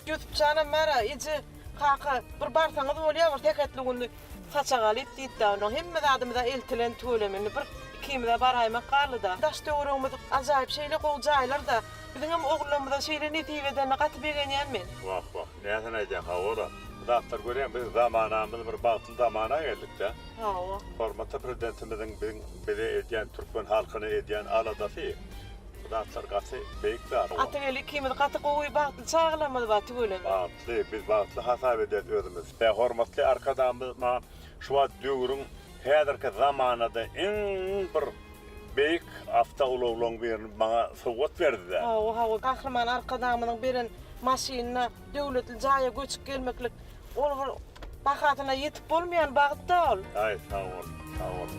Ýusupjanam bar-a, eje, kaka, bir barsaňyz bolýa bir sähetli günde saçak alyp diýdi-dä. Onnoň hemme zadymyz-a eltilen tüweleme indi bir ikimiz-ä baraýmak galdy-da. Daş-töweregimiz ajaýyp şeýle gowy jaýlar-da. Biziňem ogullarymyza şeýle nesip edenine gaty begenýän men. Wah, wah, näsini aýdýaň, hawa-la. Bu zatlar görýäň, biz zamanamyz bir bagtly zamana geldik-dä. Hawa. Hormatly Prezidentimiziň biziň bize edýän, türkmen halkyna edýän aladasy, bu zatlar gaty beýik zat. Atageldi ikimiz gaty gowy bagtly çagalarymyz bar tüweleme. Bagtly, biz bagtly hasap edýäs özümizi. Tä hormatly Arkadagymyz maňa şu wagt döwrüň häzirki zamanada iň bir beýik awtoulaglaryň birini maňa sowgat berdi-dä. Hawa, hawa, Gahryman Arkadagymyzyň beren maşynyna döwletli jaýa göçüp gelmeklik ol bir bahasyna ýetip bolmaýan bagt-da ol. Aý, sag bol, sag bol.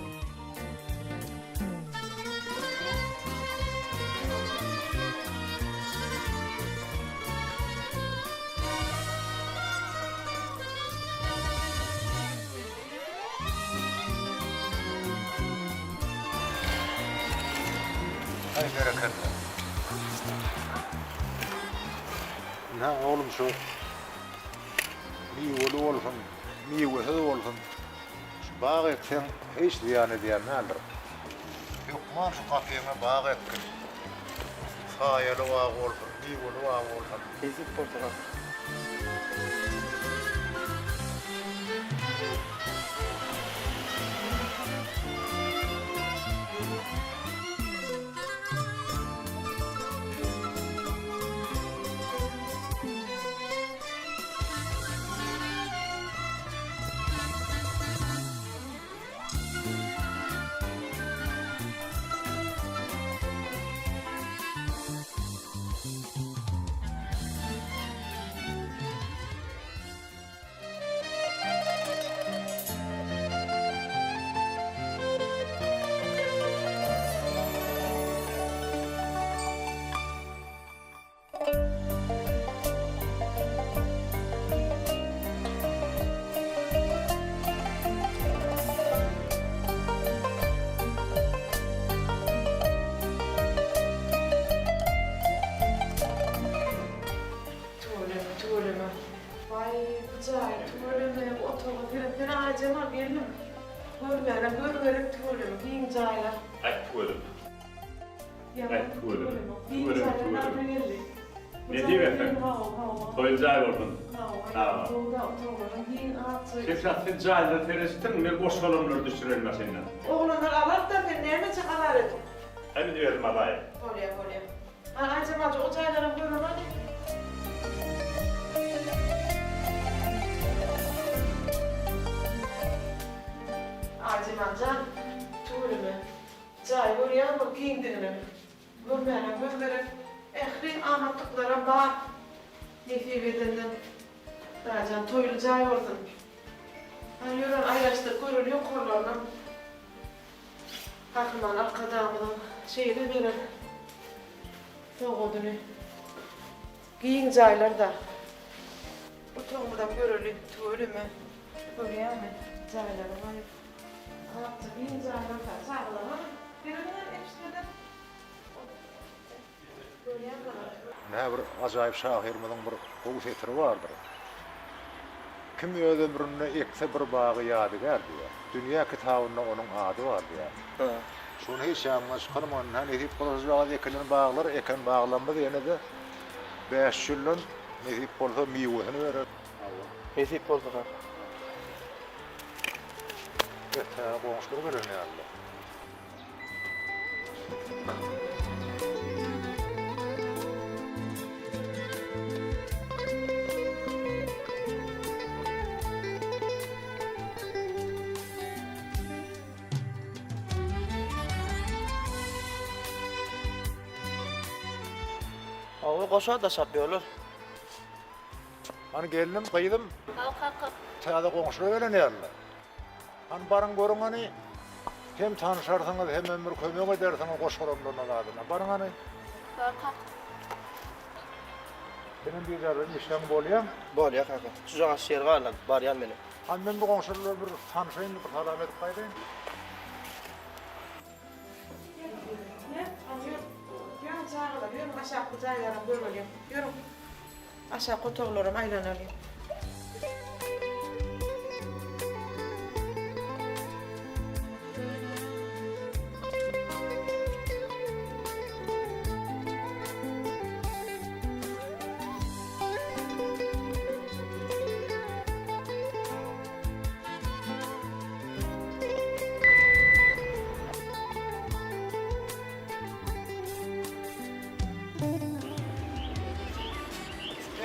Aý berekella. Ynha oglum şu miweli bolsun, miwesiz bolsun, şu bag ekseň hiç zyýan edýän däldir. Hökman şu gapyňa bag ekgin. Saýaly bag bolsun, miweli bag bolsun. Nesip bolsa kaka. Tüweleme, tüweleme. Waý, bu jaý tüweleme, bu otaga seretsene Aýjemal gelnim. Görmäne göz gerek tüweleme, giň jaýlar. Aý tüweleme. Aý tüweleme. Tüweleme, tüweleme. Nesip etsin. Toýly jaý bolsun. Şemşat sen jaýlara seretdiň, men goş-golamlary düşürerin maşyndan. Oglanlar alar-da, sen nämeçe azar edip. Aý men özüm alaýyn. Bolýa, bolýa. Hany Aýjemalja o jaýlaram göreli. Aýjemaljan, tüweleme. Jaý görýäňmi giňdigini. Görmäne göz gerek. Ähli amatlyklaram bar. Nesip edenden Hudaýjan toýly jaý bolsun. Hany ýören aýlaşdyryp göreli ýokarlarynam. Gahryman Arkadagymyzyň şeýle beren sowgadyny. Giň jaýlar-da. Otagymyzam göreli tüweleme. Görýäňmi jaýlary baý. Akja giň jaýlar-da. Çagalar hany serediň hany epişmeden. Görýäňmi? Ynha bir ajaýyp şahyrymyzyň bir gowy setiri bardyr. Kim öz ömründe ekse bir bagy ýadygär diýýär. Dünýä kitabynda onuň ady bar diýýär. Şuny hiç ýadyňdan çykarma, ynha nesip bolsa şujagaz ekilen baglar, eken baglarymyz ýene-de 5 ýyldan nesip bolsa miwesini berer. Nesip bolsa kaka. Eh, täze goňşular gelen ýaly. Hawa goşa daşap ýörler. Hany gelnim, gyzym. Haw kaka. Täze goňşular gelen ýalylar. Hany baryň görüň hany. Hem tanyşarsyňyz, hemem bir kömek edersiňiz goş-golamlaryna zadyna. Baryň hany. Bar kaka. Senem biderek işleň bolýa. Bolýa kaka. Şujagaz şer galan, barýan menem. Hany men bu goňşular bilen bir tanyşaýyn, bir salam edip gaýdaýyn. Ýörüň, çagalar, ýörüň aşakky jaýlaram göreliň. Ýörüň. Aşaky otaglaram aýlanalyň.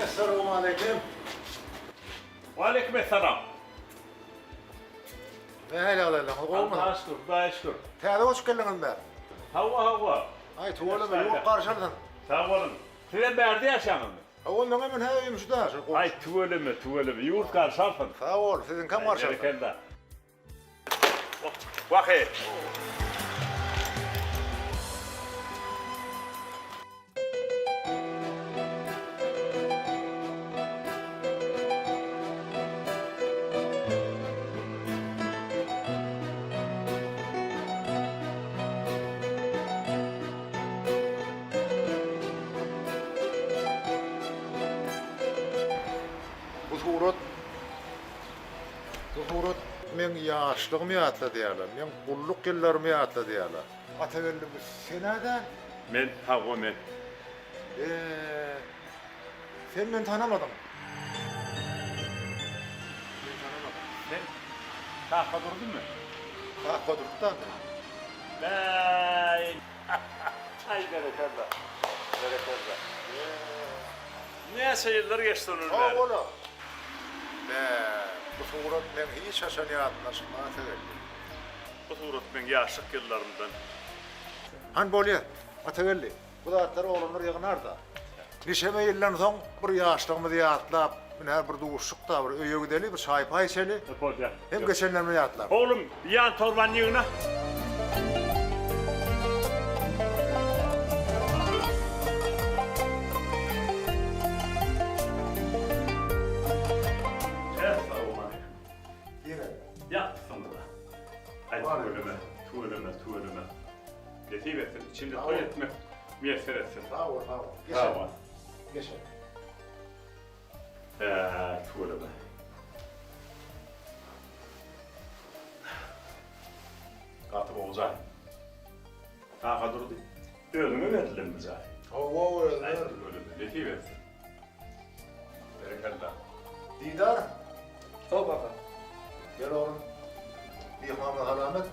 Essalawmaleýkim. Waleýkim essalam. Nähili ýagdaýlaryňyz gowumy? Allaha şükür, Hudaýa şükür. Täze göçüp geldiňizmi bäri? Hawa, hawa. Aý, tüweleme, ýurt garşy alsyn. Sag boluň. Sizem bärde ýaşaňyzmy? Hawa, meňem ynha öýüm şu-da, şu goňşy. Aý, tüweleme, tüweleme, ýurt garşy alsyn. Sag bol, siziňkem garşy alsyn. Berekella. Wah-eý. Bu surat Bu surat meň ýaşlygymy ýatladýarlar, meň gulluk ýyllarymy ýatladýarlar. Atageldi bu sen-ä däl? Men, hawa men. Eee, sen meni tanamadyň. Meni tanamadyň. Sen Kaka Durdymy? Kaka Durdy-da men. Bäý! Aý berekella. Berekella. Näçe ýyllar geçdi ondan bäri. Sag bol-a. Bä, bu surat meň hiç haçan ýadymdan çykmaz Atageldi. Bu surat meň ýaşlyk ýyllarymdan. Hany bolýa, Atageldi. Bu zatlary oglanlar ýygnarda. Nişeme ýyldan soň bir ýaşlygymyzy ýatlap, ine bir duşuşyk-da, bir öýe gideli, bir çaý-paý içeli. Bolýa. Hem geçenlerimizi ýatlap. Oglum, ýan torbany ýygna. Essalawmaleýkim. Ýene. Ýatdysyňyz-a. Aý, tüweleme, tüweleme, tüweleme. Nesip etsin, içinde toý etmek miýesser etsin. Sag bol, sag bol. Sag bol. Geçer. Hä, tüweleme. Gaty gowy jaý. Kaka Durdy, özüňe berildenmi jaý? Hawa, özüme Aý, berildi. tüweleme, nesip etsin. Berekella. Didar. Hawa, kaka. Gel oglum. Myhmana salam et.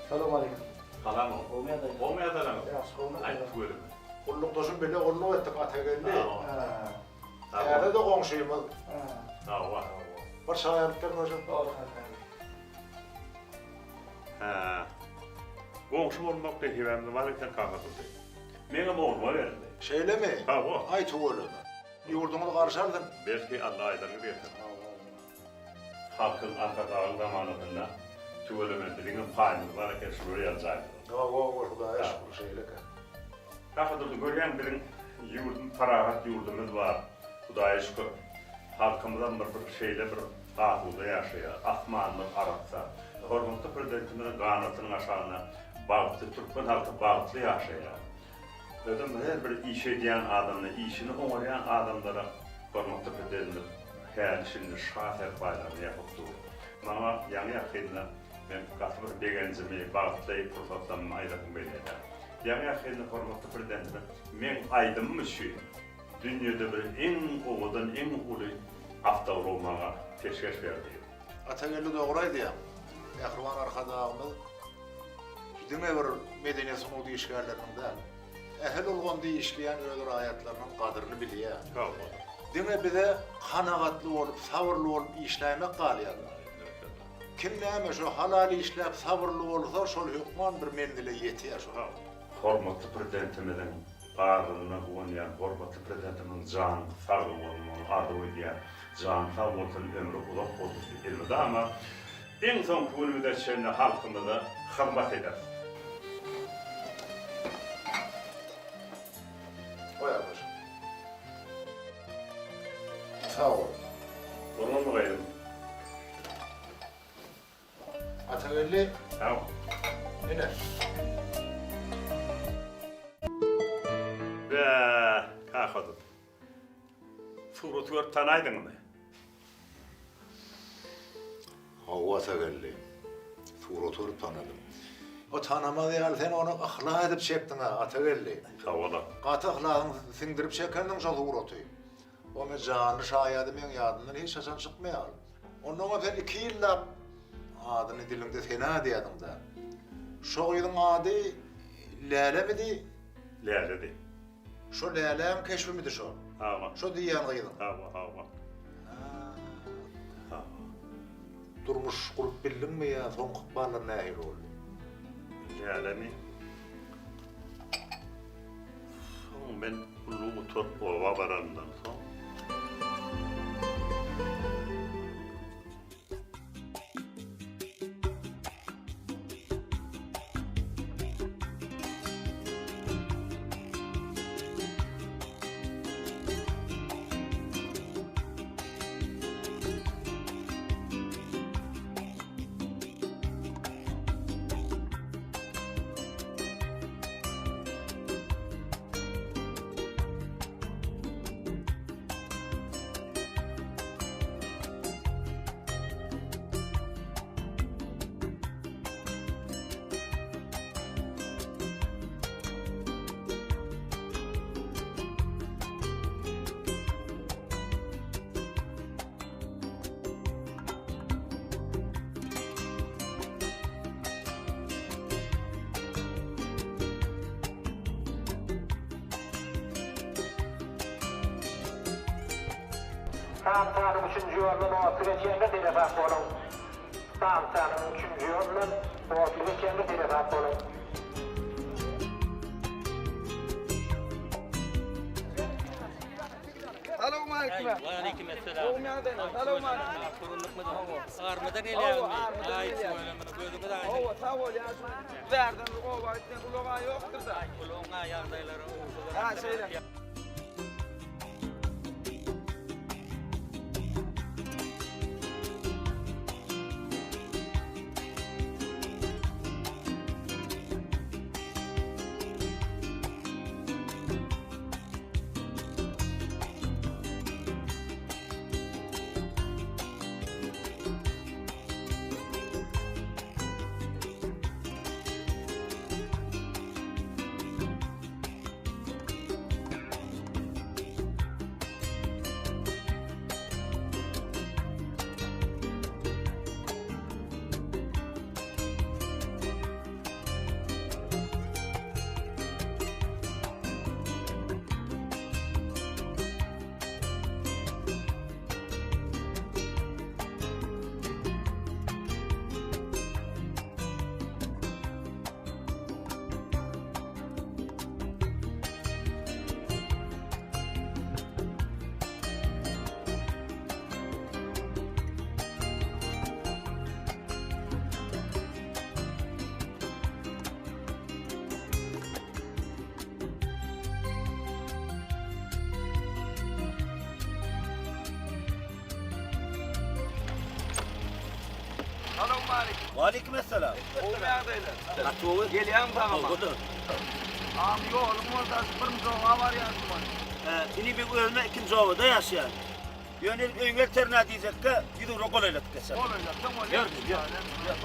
Salowmaleýkim. Salam oglum. Gowumy ýagdaýyňyz? Gowumy ýagdaýlaryňyz? Ýagşy, gowumy? Aý, tüweleme. Gullukdaşym bile gulluk etdik Atageldi. Sag bol. Täze-de goňşymyz. Sag bol. Bir çaý alyp gel goja. Dogry kaka. Hä. Goňşy bolmak nesibämizde bar eken kaka Durdy. Meňem ogluma berildi. Şeýlemi? Hawa. Aý tüweleme. Ýurduňyz garşy alsyn. Belki Alla aýdanyny bersin. Halkyň Arkadagyň zamanasynda tüweleme biziňem paýymyz bar eken şular ýaly jaýlarda. Hawa hawa Hudaýa şükür şeýle eken. Kaka Durdy görýäň biziň ýurdum parahat ýurdumyz bar Hudaýa şükür halkymyzam bir bir şeýle bir asuda ýaşaýar asmanymyz arassa hormatly Prezidentimiziň ganatynyň aşagynda bagtly türkmen halky bagtly ýaşaýar. Özem her bir iş edýän adamda, işini oňarýan adamlara hormatly Prezidentimiz häli-şindi şa serpaýlaryny ýapyp dur. Maňa ýaňy-ýakynda men gaty bir begenjimi, bagtly pursatlarymy aýdasym gelýär. Ýaňy-ýakynda hormatly Prezidentimiz meň aýdymym üçin dünýede bir iň owadan, iň uly awtoulag maňa peşgeş berdi. Atageldi dogry aýdýaň. Mähriban Arkadagymyz Diňe bir medeniýet sungat işgärleriniň däl, ähli ulgamda işleýän öz raýatlarynyň gadyryny bilýär. Diňe bize kanagatly bolup, sabyrly bolup işläýmek galýar. Kim näme şo halal işläp sabyrly bolsa, şol hökman bir menzile ýetýär şol. Hormatly Prezidentimiziň barlygyna guwanýan, hormatly Prezidentimiziň jany sag bolmagyny arzuw edýän, jany sag bolsun, ömri uzak bolsun diýip elmydama Iň soňky günümize çenli halkymyza hyzmat ederis. Goý arkadaşym. Sag bol. Gurbanmy gyzym? Atageldi. Sag. Ine. Bäh, kakadyr. Suraty görüp tanaýdyňmy? Hawa Atageldi. Suraty görüp tanadym. O tanamaz ýaly sen ony yhlas edip çekdiň-ä, Atageldi. Hawa-da. Gaty yhlasyňy siňdirip çekendiň şo suraty. O men janly şaýady meň ýadymdan hiç haçan çykmaýar. Onnoňam sen iki ýyllap adyny diliňde sena edýärdiň-dä. Şo gyzyň ady Lälemidi? Läledi. Şo Läläň keşbimidi şo? Hawa. Şo diýýän gyzyň? Hawa, hawa. Hawa. Durmuş gurup bildiňmi ýa soňky ykballar nähili boldy? Lälemi? Soň men gullugy gutaryp oba baranymdan soň. Stansiýanyň üçünji ýolundan otly geçende seresap boluň. Stansiýanyň üçünji ýolundan otly geçende seresap boluň. Salowmaleýkim. Waleýkim esselam. Gowy ýagdaýlar. Salowmaleýkim. Armydan gelýäňmi? Aý, tüweleme, gözüňiz aýdyň. Hawa, sag bol ýaşuly. Bärden oba gitýän ulag-a ýokdur-da. Ulagyň-a ýagdaýlary gowudyr. Ha, şeýle. Salowmaleýkim. Waleýkim essalam. Gowy ýagdaýlar. Gaty gowy. Gelýäňmi sagama? Gowy. Agam ýoluň bolsa şu birinji oba barýarsyň ony. Indi men özüm ikinji obada ýaşaýan. Ýöne öýüňe elterin-ä diýjekkä, ýüzugra golaýladyp geçer. Golaýlatsaň bolýar. Ýör, ýör.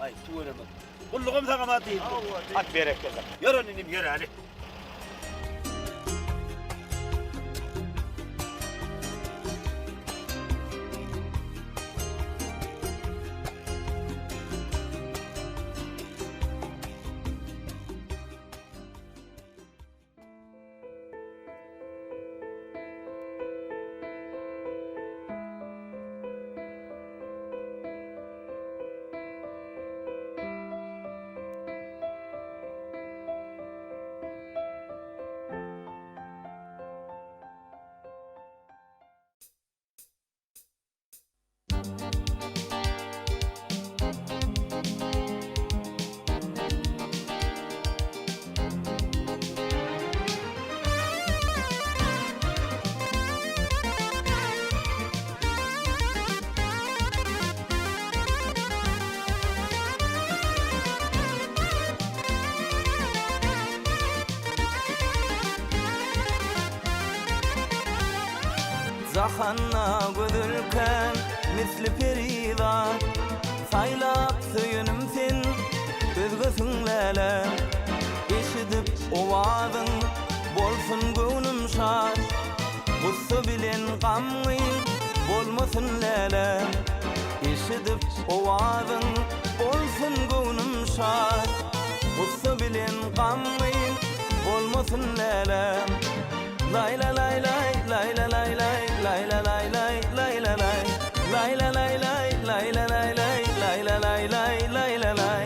Aý, tüweleme. Gullugam saňa bar diýdi. At berekella. Ýör onda inim, ýöräli. Jahanda gözelkän misli perizat Saýlap söýenim sen, özgesiň läle Eşidip owazyň, bolsun göwnüm şat Gussa bilen gamgy bolmasyn läle Eşidip owazyň, bolsun göwnüm şat Gussa bilen gamgy bolmasyn läle Lay la lay lay lay la lay lay lay la lay lay lay la lay Lay la lay lay lay la lay lay lay la lay lay lay la lay.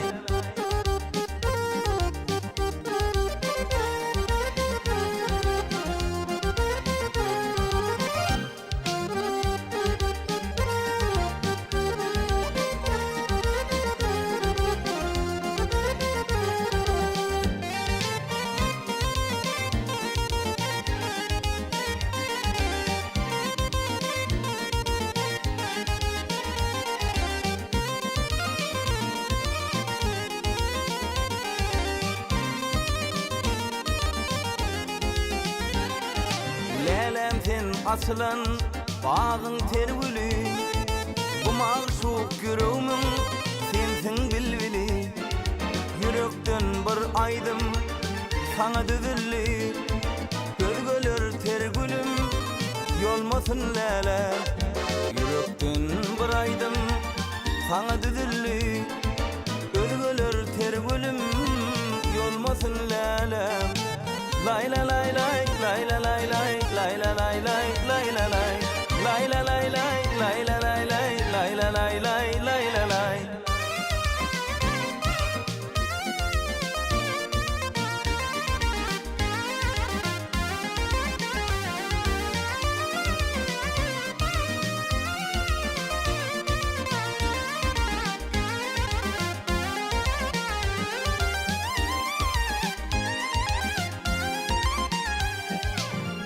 Läläm sen açylan bagyň ter güli, Bu magşuk ýüregimiň sensiň bilbili. Ýürekden bir aýdym saňa düzüldi, Özgeler ter gülüm ýolmasyn läle. Ýürekden bir aýdym saňa düzüldi, Özgeler ter gülüm ýolmasyn läle. Laý la laý laý, laý la laý laý, laý la laý laý, laý la laý. Laý la laý laý, laý la laý laý, laý la laý laý, laý la laý.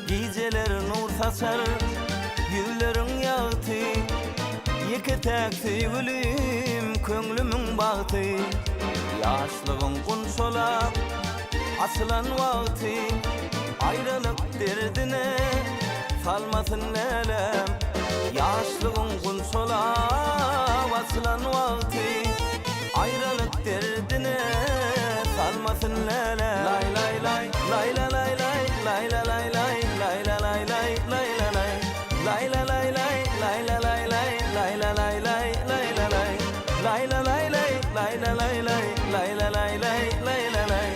Gijeler nur saçar, ýüzleriň ýagty, Ýeke-täk söýgülim, köňlümiň bagty. Ýaşlygyň gunçalap, açylan wagty, Aýralyk derdine salmasyn läläm. Ýaşlygyň gunçalap, açylan wagty, Aýralyk derdine salmasyn läle. Laý laý laý, laý la laý laý, laý la laý laý, laý la laý laý, laý la laý. Laý la laý laý, laý la laý laý, laý la laý laý, laý la laý. Laý la laý laý, laý la laý laý, laý la laý laý, laý la laý.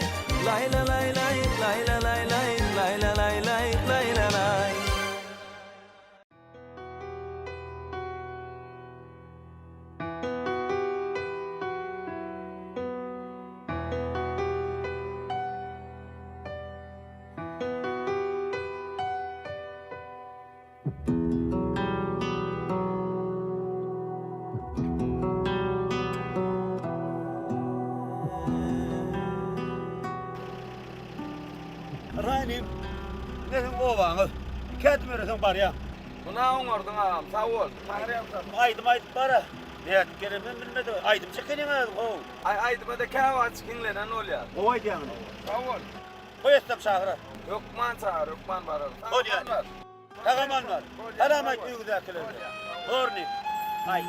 Laý la laý laý, laý la laý laý, laý la laý laý, laý la laý. Raýnym, nesiň obaňyz? Iki ädim ýöreseň barýaň. Muna oňardyň agam, sag bol. Taňryýalkasyn. Aýdym aýdyp bar-a. Nädip gelenimem bilmedim. Aýdym çekeliň özüň, how. Aý, aýdyma-da käwagt çikiňlenen bolýar. Gowy aýdýaň indi. Sag bol. Toý etsem çagyrar. Hökman çagyr, hökman bararys. Bolýar. Sag-aman bar. Salam aýt öýüňizdäkilere. Borny. Aý.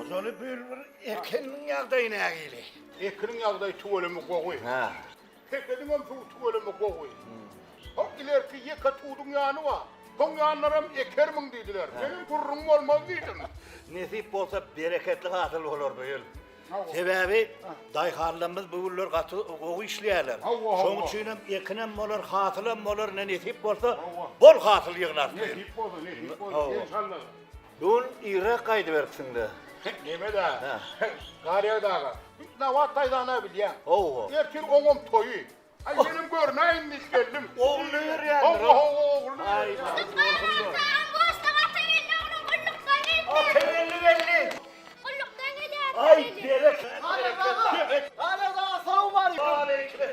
Hojaly bu ýyl bir ekininiň ýagdaýy nähili? Ekiniň ýagdaýy tüweleme gowy. Tekediňem suwy tüweleme gowy. Ho ilerki ýeke tuduň ýany bar. Soň ýanlaram ekermiň diýdiler. Menem gürrüň bolmaz diýdim. Nesip bolsa bereketli hasyl bolar bu ýyl. Sebäbi daýhanlarymyz bu günler gaty gowy işleýärler. Şonuň üçin hem ekinem bolar, hasylam bolar, ine nesip bolsa bol hasyl ýygnarys. Nesip bolsa, nesip bolsa, enşalla. Bu gün irräk gaýdyberipsiň-dä. Neme-dä, Garýagdy aga, Nabat daýzany-a bilýäň. Hawa. Ertir oňam toýy. Aý, menem görnäýin diýip geldim. Ogluny berýändir. Hawa, hawa, ogluny berýär. Atageldi geldi. Gullukdan gelýär. Aý, berekella. Garýagdy aga, salowmaleýkim. Waleýkim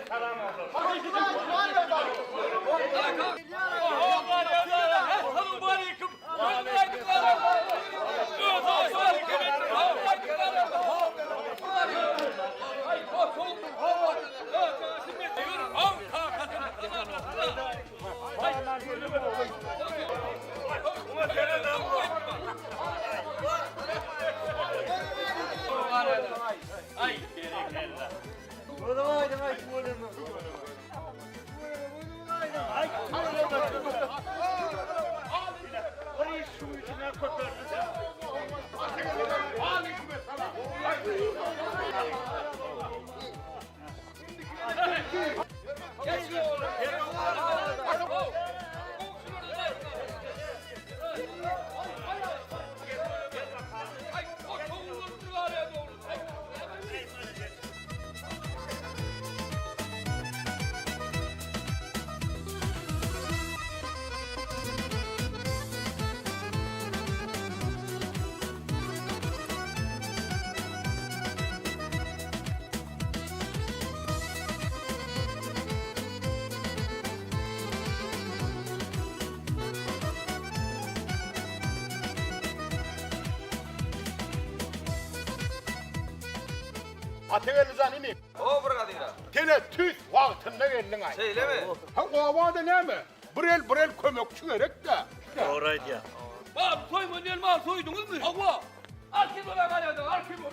Atageldi jan inim. O bir gadyra. Sene tüýs wagtynda geldiň-aý. Şeýlemi? Ha obada näme? Bir el bir el kömekçi gerek-dä. Dogry aýdýaň. Mal soýma diýen mal soýduňyzmy? Hawa. Arkin bola galýada, arkin bol.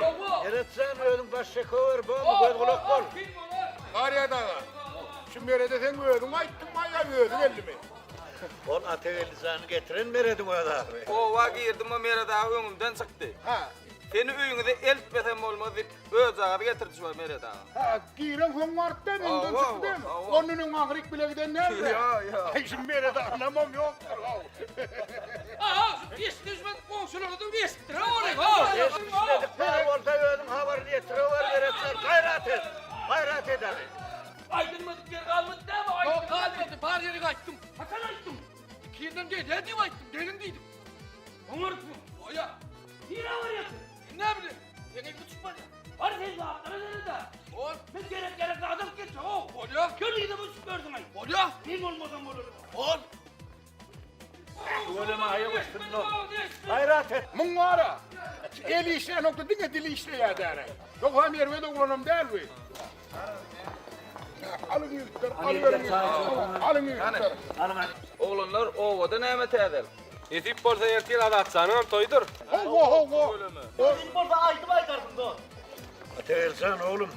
Hawa. Meretjan özüň baş şekower bolma, göz gulak bol. Garýat aga, şu Merede seň özüň aýtdyňmy ýa özi geldimi? Ol Atageldi jany getiren Merediň özi ahyry. Oba girdim we Meret aga öňümden çykdy. Hä. Seni öýüňize eltmesem bolmaz diýip, özjagazy getirdi şu Meret aga. Hä, giren soň baryp däl, öňden çykdy däl. Ondan öň aňryk bile giden dälmi? Ýok, ýok. Aý, şu Merede ynamam ýokdur, how. Aha, şu eşidişmedik goňşulara-da eşitdireweriň, how. Eşidişmedik bar bolsa özüň habaryny ýetirewer Meret jan, gaýrat et. Gaýrat et hany. Aýdylmadyk ýer galmady dämi? Ýok, galmady, bar ýerini aýtdym. Haçan aýtdym? Ikinden gelýär diýip aýtdym, geliň diýdim. Oňarypmy? Oýa. Nirä barýarsyň? Näme bilen? Sen elini tutmaýar. Bar sen zatlara seret-ä. Bol. Men gerek gerek zat alyp geljek, how. Bolýa. Gel yzyma uçup gördüň aý. Bolýa. Men bolmasam bolar. Bol. Tüweleme aýak üstünde ol. Gaýrat et. Muň bara. Eli işlänokda diňe dili işleýär däne. Ýogsam erbet oglanam däl bu. Alyň ýigitler, alyň Alyň ýigitler. Oglanlar obada näme täzelik? Nesip bolsa ertir Azatjanyňam toýudyr. Hawa, hawa. Nesip bolsa aýdym aýdarsyň dost. Atageljan oglum.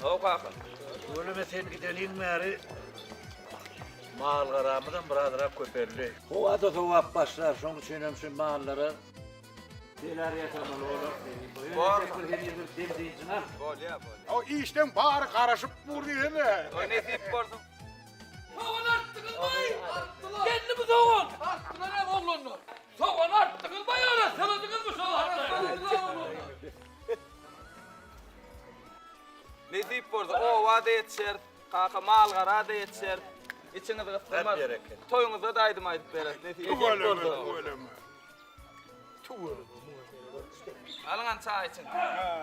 Hawa kaka. Tüweleme sen gideliň bäri mal-garamyzam birazrak köpeldi. Howa-da sowap başlar, şoň üçinem şu mallara Telär ýasamaly bolar. Bor. Bir heniz bir dem dynjyň al. Bolýa, bolýa. O işden bary garaşyp dur diýsene. O nesip bolsun. Sogan artdyňyzmy? Artdylar. Geldimi sogan? Artdylar hem oglanlar. Sogan artdyňyzmy ýa sanadyňyzmy sogan? Nesip bolsa oba-da ýetişeris. Kaka mal-gara-da ýetişeris. Içiňiz gysdyrmaz. Toýuňyzda-da aýdym aýdyp bereris. Nesip bolsa. Tüweleme, tüweleme. Alyň çaý içiň.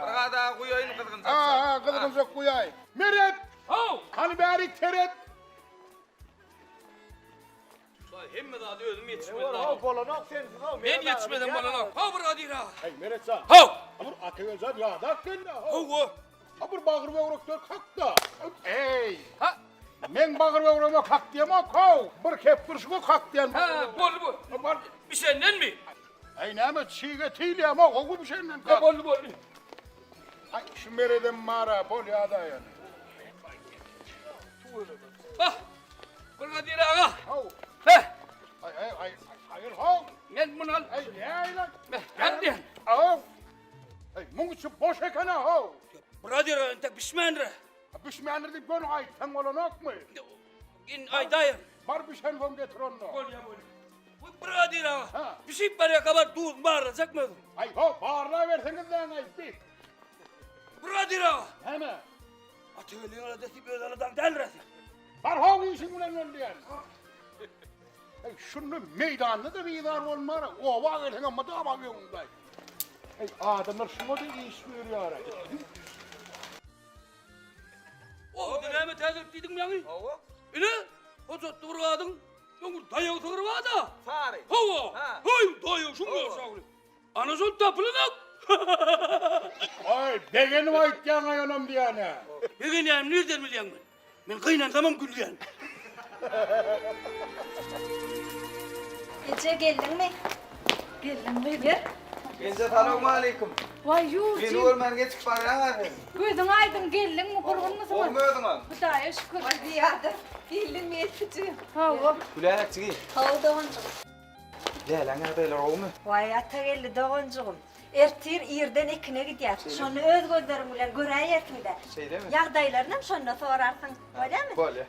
Bir gada guýaýyn gyzgynjak çaý. Ha, ha, gyzgynjak guýaý. Meret! How! Hany bärik seret. Hemme zady özüm ýetişmeli. How bolanok sensiz how. Men ýetişmesem bolanok. How bir gadyr aga. Aý Meret jan. How! Bir Atageljan ýadap geldi. Hawa. Ha bir bagyr böwrekler kakda. Eý. Ha. Men bagyr böwregime kak diýemok how. Bir kepgirşige kak diýen. Ha, boldy bu. Bar. Bişendenmi? Aý näme çig eti iýýämok, gowy bişenden kak. Boldy boldy. Aý şu Meredem bar-a, bolýa-da ýöne. Bah! Bir Gadyr aga. How. Heh. Aý aý aý aý how. Men muny al. Aý näýle? Gel diýen. How. Aý muň içi boş eken-a how. Bir Gadyr aga entek bişmändir. Bişmändir diýip göni aýtsaň bolanokmy? Indi aýdaýyn. Bar bişensoň getir onda. Bolýa bolýa. Brigadir aga, bişip barýarka bar duzuny barlajakmy özüň? Aý, ho, barlaberseňiz näme aýtdy? Brigadir aga! Näme? Atageldiň aladasy öz aladaň däldir-ä sen. Bar ho, işiň bilen bol diýýän. Eý, şunda meýdanda-da bizar bolmar, oba gelseňem mydama öňüňde. Eý, adamlar şuňa-da iş buýurýar-aý. Obada näme täzelik diýdiňmi ýaňy? Hawa. Ine, hojatly bir gadyň öň bir daýaw sygyry bar-da. Sary. Hawa. Haý, daýaw şuň ýaşagyny. Ana şol tapylanok. Aý, begenip aýtýaň-aý onam diýýän-ä. Begenýänim nirden bilýäň men? Men gynansamam gülýän. Eje geldiňmi? Geldim gyz ber. Eje salowmaleýkim. Waý ýurjym. Meni görmän geçip barýaň-a sen. Gözüň aýdyň geldiňmi gurgunmysyňyz? Gowmy özüňem? Hudaýa şükür. Waý Zyýada geldiňmi ýetijigim? Hawa. Gülälek jigi. Hawa doganjygym. Läläň ýagdaýlary gowumy? Waý Atageldi doganjygym. Ertir irden ekine gidýäs. Şonda öz gözleriň bilen göräýersiň-dä. Şeýlemi? Ýagdaýlarynam şonda sorarsyň. Bolýamy? Bolýa.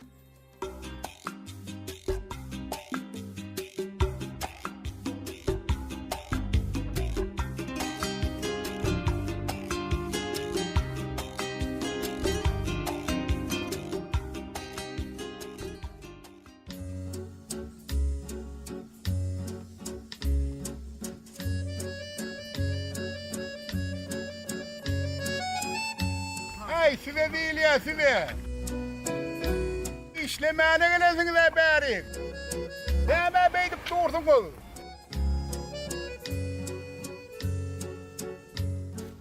Äý, size diýilýär, size! Işlemäne gelensiňiz-ä bärik! Nämä beýdip dursuňyz?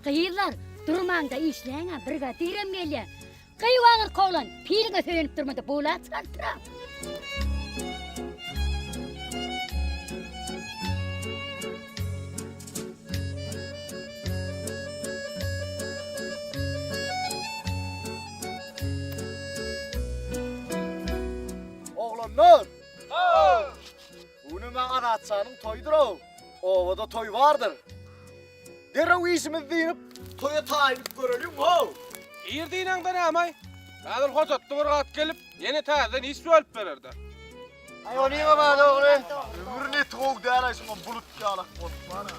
Gyzlar, durmaň-da işläň-ä, brigadirem gelýär. Gyýw agyr kowlan, piliňe söýenip durmada bula çaltrak. Oglanlar! Haw! Bu gün maňa Azatjanyň toýudyr-ow. Obada toý bardyr. Derrew işimizi dynyp, toýa taýynlyk göreliň-how! Ir dynaňda näme-aý? Häzir Hojatly bir gat gelip, ýene täzeden iş bölüp berer-dä. Aý, onyňam-a dogry. Ömür neti gowy däl-aý, şuňam bulut ýalak bolup bar-a.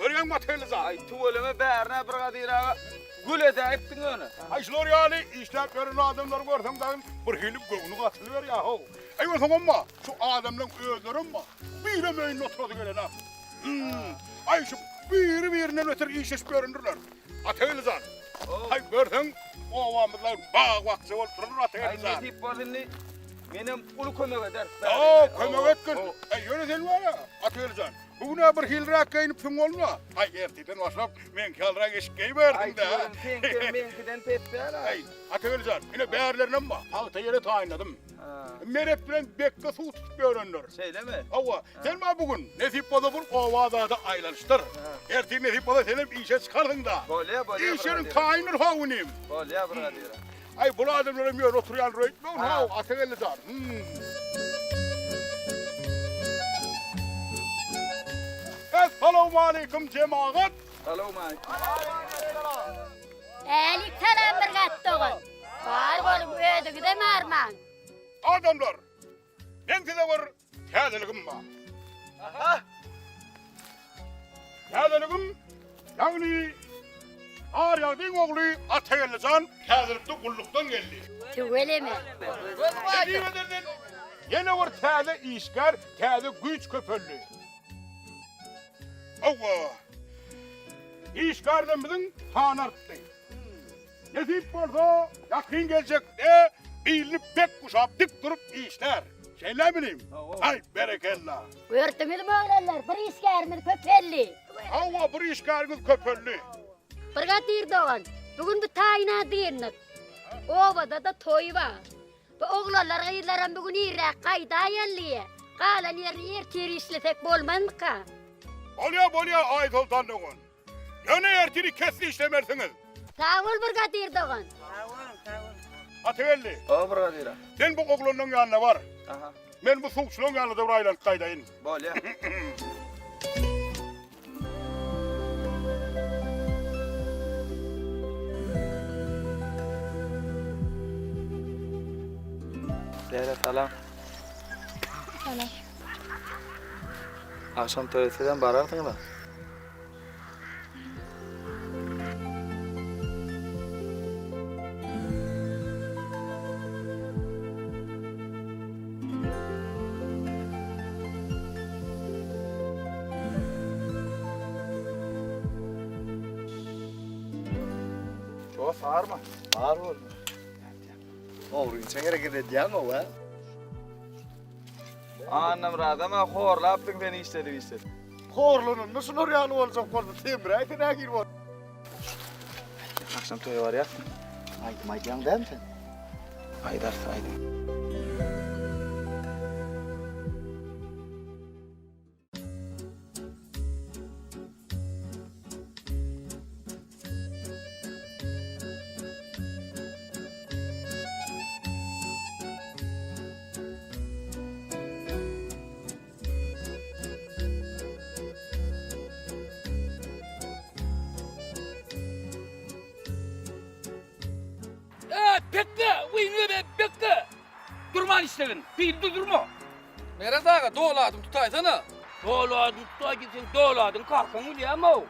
Görýäňmi Atageldi Aý tüweleme bärine bir Gadyr aga gül edäýipdiň ýöne. Aý şular ýaly işläp ýören adamlary görseň dagy bir hili göwnüň atylyberýär-how. Aý onsoňam-a şu adamlaň özlerem-a birem öýünde oturasy gelenok. Hüm, aý şu biri-birinden beter işleşip ýörendirler. Atageldi jan, aý görseň obamyzda bag-bakja bolup durandyr Atageldi jan. Aý nesip bolsa indi menem uly kömek ederis. Ýok, kömek etgin. Aý ýöne sen bar-a, Atageldi jan, bu gün-ä bir hiliräk geýnipsiň bolma. Aý ertirden başlap meňki ýalyrak eşik geýiberdiň-dä. Aý tüweleme seňkem meňkiden pes däl-ä. Aý, Atageldi jan, ine bärlerinem bar, pagta ýere taýynladym. Meret bilen Bekge suw tutup ýörendir. Şeýlemi? Hawa, sen maňa bu gün, nesip bolsa bir oba-zada aýlanyşdyr. Ertir nesip bolsa senem işe çykarsyň-da. Bolýa, bolýa, Iş ýeriň taýyndyr how inim. Bolýa, brigadir. Aý, bul adamlaram ýöne oturýandyr öýtmegin how, Atageldi jan. Hüm. Essalawmaleýkim, jemagat! Salawmaleýkim. Älik salam bir gat dogan. Bar boluň özüňizem armaň. Adamlar, meň size bir täzeligim bar. Aha. Täzeligim, ýagny Arýagdyň ogly Atageldi jan täzelikde gullukdan geldi. Tüweleme. Nesip ederden ýene bir täze işgär, täze güýç köpeldi. Hawa. Işgärlerimiziň sany artdy. Nesip bolsa, ýakyn geljekde bilini bek guşap dik durup işlär. Şeýlemi inim? Aý, berekella! Gördüňizmi oglanlar, bir işgärimiz köpeldi. Hawa, bir işgäriňiz köpeldi. Brigadir dogan, bu gün bu taýyna dyndyk. Obada-da toý bar. Bu oglanlar gyzlaram bu gün irräk gaýdaýaly. Galan ýerini ertir işlesek bolmazmyka? Bolýa bolýa Aýsoltan dogan. Ýöne ertir ikesini işlemersiňiz. Sag bol brigadir dogan. Sag boluň, sag boluň. Atageldi. Hawa brigadir. Sen bu oglanlaň ýanyna bar. Aha. Men bu suwçulaň ýanyna-da bir aýlanyp gaýdaýyn. Bolýa. Däde salam. Salam. Agşam toýa sizem bararsyňyz-a? Dos arma. Bar bolma. Ogrynça hereket edýäň-ow, hä? Annamyradam-a horlapdyň sen işledip işledip. Horlananda şular ýaly boljak bolsa semräýse nähili bor? Agşam toýa barýasmy? Aýdym aýdýaň dälmi sen? Aýdarys aýdym. Pekge, uýňe Pekge. Durman işlegin, pilde durma. Meret aga, doly adymy tutaýsana. Doly adyny tutaý diýseň, doly adyň kakaň bilýäm-ow.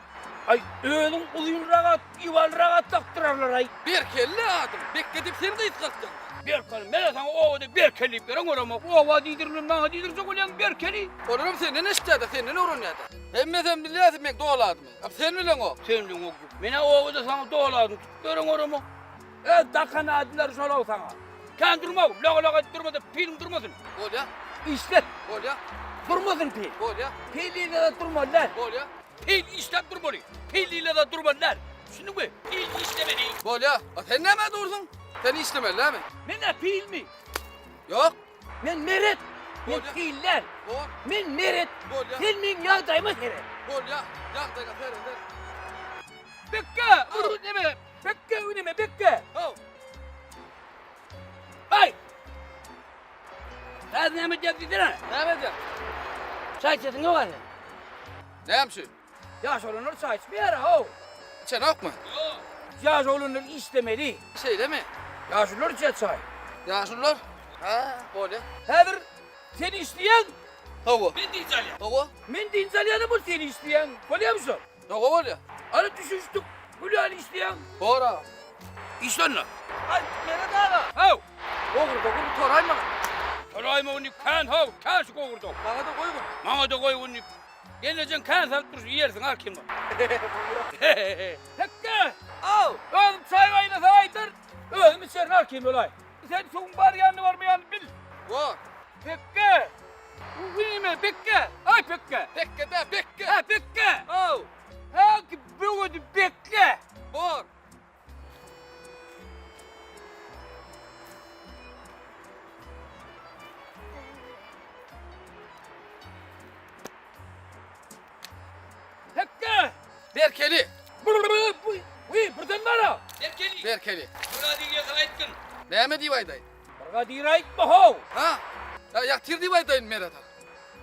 Aý, özüň uzynrak at, iwalrak at dakdyrarlar-aý. Berkeli adym, Bekge diýip sen gysgaltdyň. Berkeli, men-ä saňa obada Berkeli diýip ýören bolamok. Oba diýdirmän maňa diýdirjek bolýaň Berkeli. Olaram senden eşitýär-de, senden öwrenýär-de. Hemmesem bilýär meň doly adymy. A sen bileňok. Sen bileňok diýip. Men-ä obada saňa doly adyňy tutup ýören bolamok. Öz dakan adlary şol-ow saňa. Kän durma, loga-loga edip durma-da, piliň durmasyn. Bolýa. Işlet. Bolýa. Durmasyn pil. Bolýa. Pil ile-de durmaly däl. Bolýa. Pil işläp durmaly. Pil ile-de durmaly däl. Düşündiňmi? Pil işlemeli. Bolýa. A sen nämä dursuň? Sen işlemeli dälmi? Men nä pilmi? Ýok. Men Meret. Men pil däl. Bor. Men Meret. Bolýa. Sen meň ýagdaýyma seret. Bolýa. Ýagdaýyňa sereder. Bekge, ur neme? Bekge üneme bekge. How. Ay! Häzir näme edýär diýsene? Näme edýär? Çaý içesiň ýok häzir. Näme üçin? Ýaş oglanlar çaý içmeýär how. Içenokmy? Ýok. Ýaş oglanlar işlemeli. Şeýlemi? Ýaşulular içýär çaý. Ýaşulular? Hä, bolýar. Häzir sen işleýäň. Hawa. Men dynç alýan. Hawa. Men dynç alýanam bol sen işleýäň. Bolýarmy şol? Hawa bolýar. Ana düşünişdik. Gülýän işleýäň. Bor aga. Işle onda. Aý, Meret aga. Haw. Gowurdagy bir toraý maňa. Toraý maňa diýip kän haw, kän şu gowurdak. Maňa-da goý gün. Maňa-da goý gün diýip. Gelnejeň kän salyp dursun, iýersiň al kim bar. Hekge! Aw! Özüm çaý gaýnasa aýdar, özüm içerin al kim bolaý. Sen suwuň barýanyny barmaýanyny bil. Bor. Pekge! Nime, Pekge! Aý Pekge! Pekge dä, Bekge! Hä, Pekge! Aw! Hä, böwedi bekle! Bor! Pekge! Berkeli! Wiý, birden bara! Berkeli! Berkeli. Brigadir ýasan aýtgyn. Näme diýip aýdaýyn? Brigadir aýtma how! Ha? Ýa ýatyr diýip aýdaýyn Meret aga.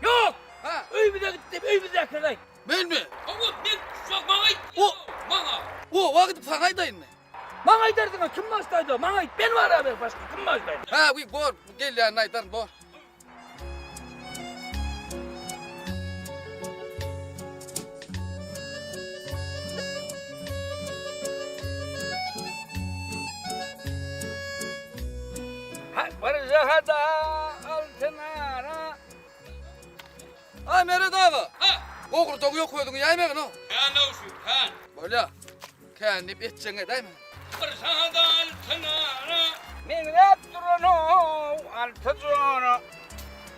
Ýok! Ha? Öýümize git diýip öýümizdäkilere aýt. Menmi? Hawa, men şo maňa aýt. O maňa. Oba gidip saňa aýdaýynmy? Maňa aýdarsyň-a, kim başda aýdar? Maňa aýt, men bar-a başga kim başda aýdar? Ha, wiý, bor, gelýänini aýdaryn, bor. Bir jahada altyn ara. Aý Meret aga. Ha. Gowurdagy ýok özüňi ýaýmagyn-ow. Kän-ow şu, kän. Bolýa. Kän diýip etjegiňi edäýme. Bir jahada altyn ara. Meňzäp duran-ow alty jana.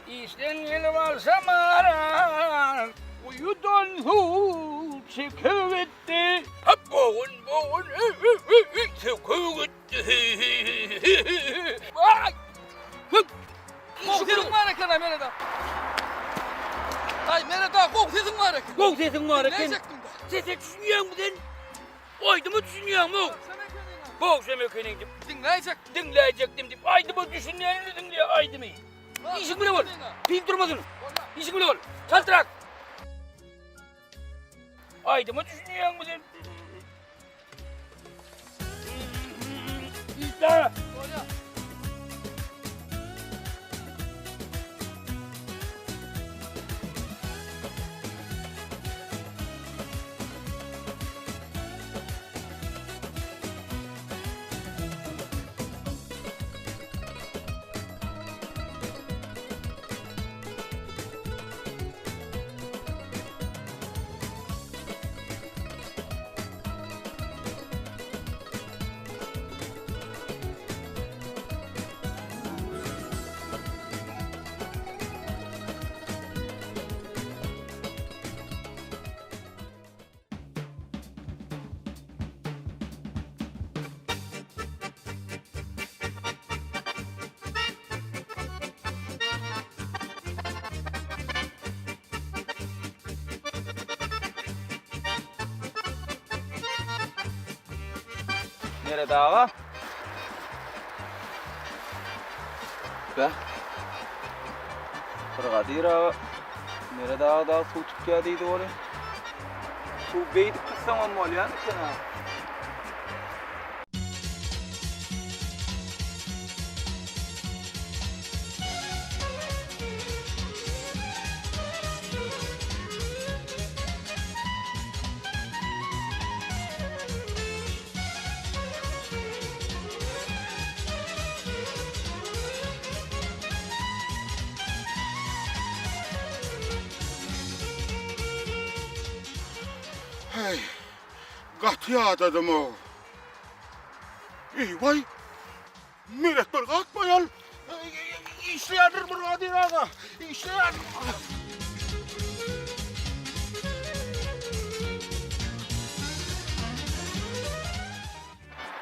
Işden gelip alsam ara. Guýudan suw çekip gitdi. Hop bogun bogun söküp gitdi. Aý! Hüp! Gowy sesiň bar eken-a Meret aga. Aý Meret aga gowy sesiň bar eken. Gowy sesiň bar eken. Diňläýjekdim-dä. Sese düşünýäňmi sen? Aýdyma düşünýäňmi? Gowşam ekeniň diýip. Diňläýjekdim. Diňläýjekdim diýip. Aýdyma düşünýänini diňle aýdymy. Işiň bile bol. Pil durmasyn. Işiň bile bol. Çaltrak. Aýdyma düşünýäňmi sen? Işle. Bolýar. Meret aga. Be. Bir Gadyr aga Meret aga dagy suw tutýar diýdi weli. Suw beýdip tutsaňam bolýan eken-a. Heý, gaty ýadadym-ow. Eý-waý, Meret bir galkmaýal. Işleýändir bir Gadyr aga. Işleýän.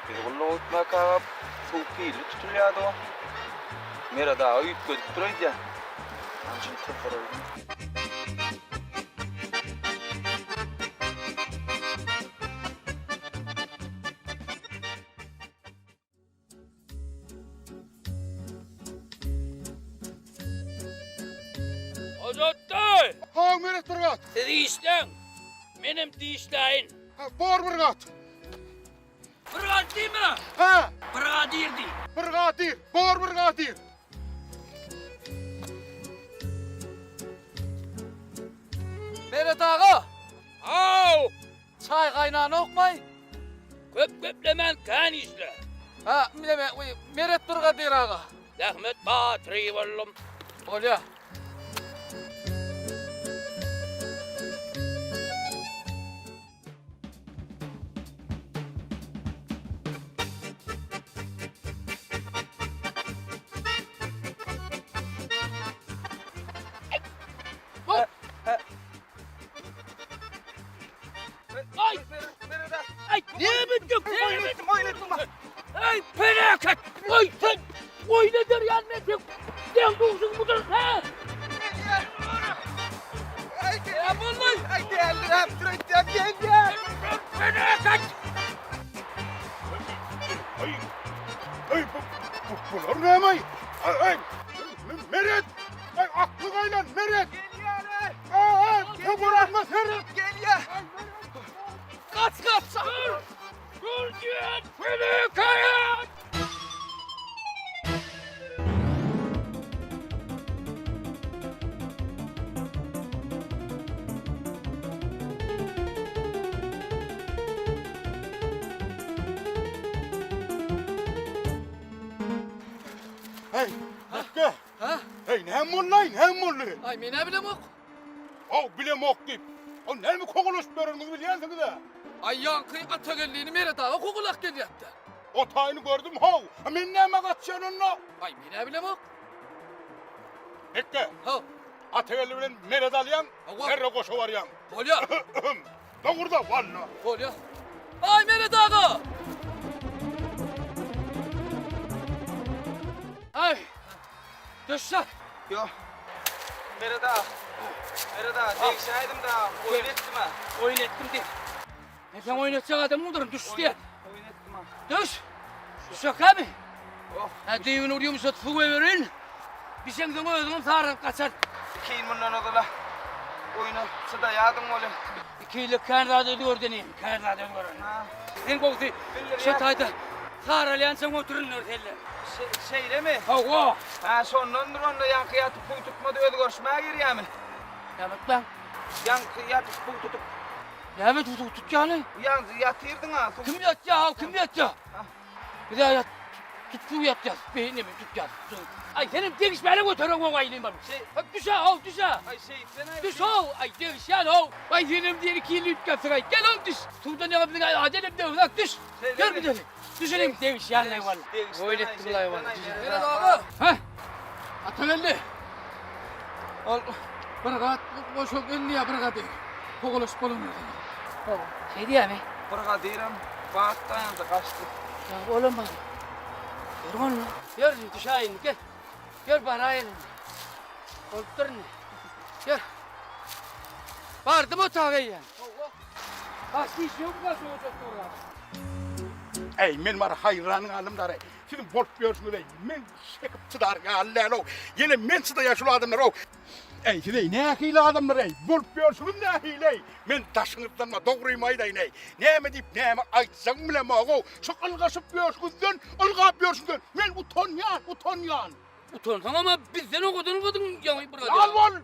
Biz gulluga gitmäkägä suw pilli tutulýardy o. Meret aga üýtgedip dur öýdýän. Hany şuny syzdyraýyn. Hojatdaý! Ha, Meret bir gat. Siz işläň, menem dişläýin. Ha, bor bir gat. Bir gat diýme! Ha! Brigadir diý. Brigadir, bor brigadir. Meret aga! Haw! Çaý gaýnanokmaý? Köp geplemän kän işle. Ha, neme, Meret brigadir aga. Zähmet batyry boldum. Bolýa. Ay! Ay! Ne bitdik? Ne bitdik? Ay felaket! Ay sen! Oy ne der yani ne sen? Sen duşun budur ha? Ay vallahi. Ay geldi hep geldi. Felaket! Ay, ay bu, bu, bular näme? Ay, ay, Meret! Ay akly gaýlan Meret! Gelýär. Aa, töweregime seret! Gelýär. Kaç kaç. Dur! Dur diyen felaket! Hey, Mekge! Ha? Hey, näme boldy, näme boldy? Ay men ne bilemok. Haw, bilemok diýip. O näme kogulaşyp ýöreniňizi bilýänsiňiz-ä? Aý ýaňky Atagellini Meret aga kowalap gelýärdi. O taýyny gördüm, haw. A men nämä gaçýan onda? Aý men-ä bilemok. Hekge. Haw. Atageldi bilen Meret alýaň, herre goşa barýaň. Bolýar. Dogruda, walla. Bolýar. Aý Meret aga! Aý. Düşsek. Ýok. Meret aga. Meret aga, degişäýdim dagy. Oýun etdim-ä. Oýun etdim diý. Men sen oýun etjek adamyňdyryn, düş diýen. Oýun etdim-ä. Düş. Düşekkämi? Oh. Hä, düýbüni ur ýumşat suw goýbereýin. Bişeňsoň özüňem saralyp gaçar. Iki ýyl mundan ozal-a oýna çydaýardyň welin. Iki ýylda kän zat özgerdi inim, kän zat özgeren. Sen gowusy şu taýda saralýançaň oturynlar selle. Şeýlemi? Hawa. Hä, şondandyr onda ýaňky ýatyp suw tutmady özgerişmä girýämi? Näme etmäň? Ýaňky ýatyp suw tutup. Näme suw tutýany? Ýaňky ýatyrdyň-a suw. Kim ýatýa-how, kim ýatýa? Biz ýat tut suw ýatýas, beýnimi tutýas. Aý senem degişmäne götereň oň aýyny bar. Düş how, düş. Aý şeýtsen aý. Düş how, aý degişýän how. Aý senem diýen iki ýyl üýtgäpsiň aý. Gel how düş. Suwdan ýaňa biziň ajelem döwzak düş. Gel gidelim. Düşelim degişýän aý walla. Oýun etdim laý walla. Meret aga. Hä? Atageldi. Ol bir gat goşup indi ýa bir gady. Kowalaşyp bolanok. Hawa, şeý diýýämi? Bir gadyram bat daýandy, gaçdy. Ýa olam bar. Ýör onda. Ýör, düşäý indi, gel. Ýör, baraýyn indi. Bolupdyr indi. Ýör. Bardym otaga eýýäm. Hawa. Başga iş ýokmy şu ojakda bar? Äý, men bar haýran galdym dary. Siziň bolup ýörşüňize men çekip çydar ýaly däl-ow. Ýene men çydaýan şul adamlar-ow. Äý, siz-eý, nähili adamlar-eý? Bolup ýörşüňiz nähili-eý? Men daşyňyzdan-ma, dogrymy aýdaýyn-eý. Näme diýip, näme aýtjagymy bilemog-ow. Şu ylgaşyp ýörşüňizden, ylgap ýörşüňizden men utanýan, utanýan. Utansaňam-a bizden owadan ylgadyň ýaňy bir Lal bol!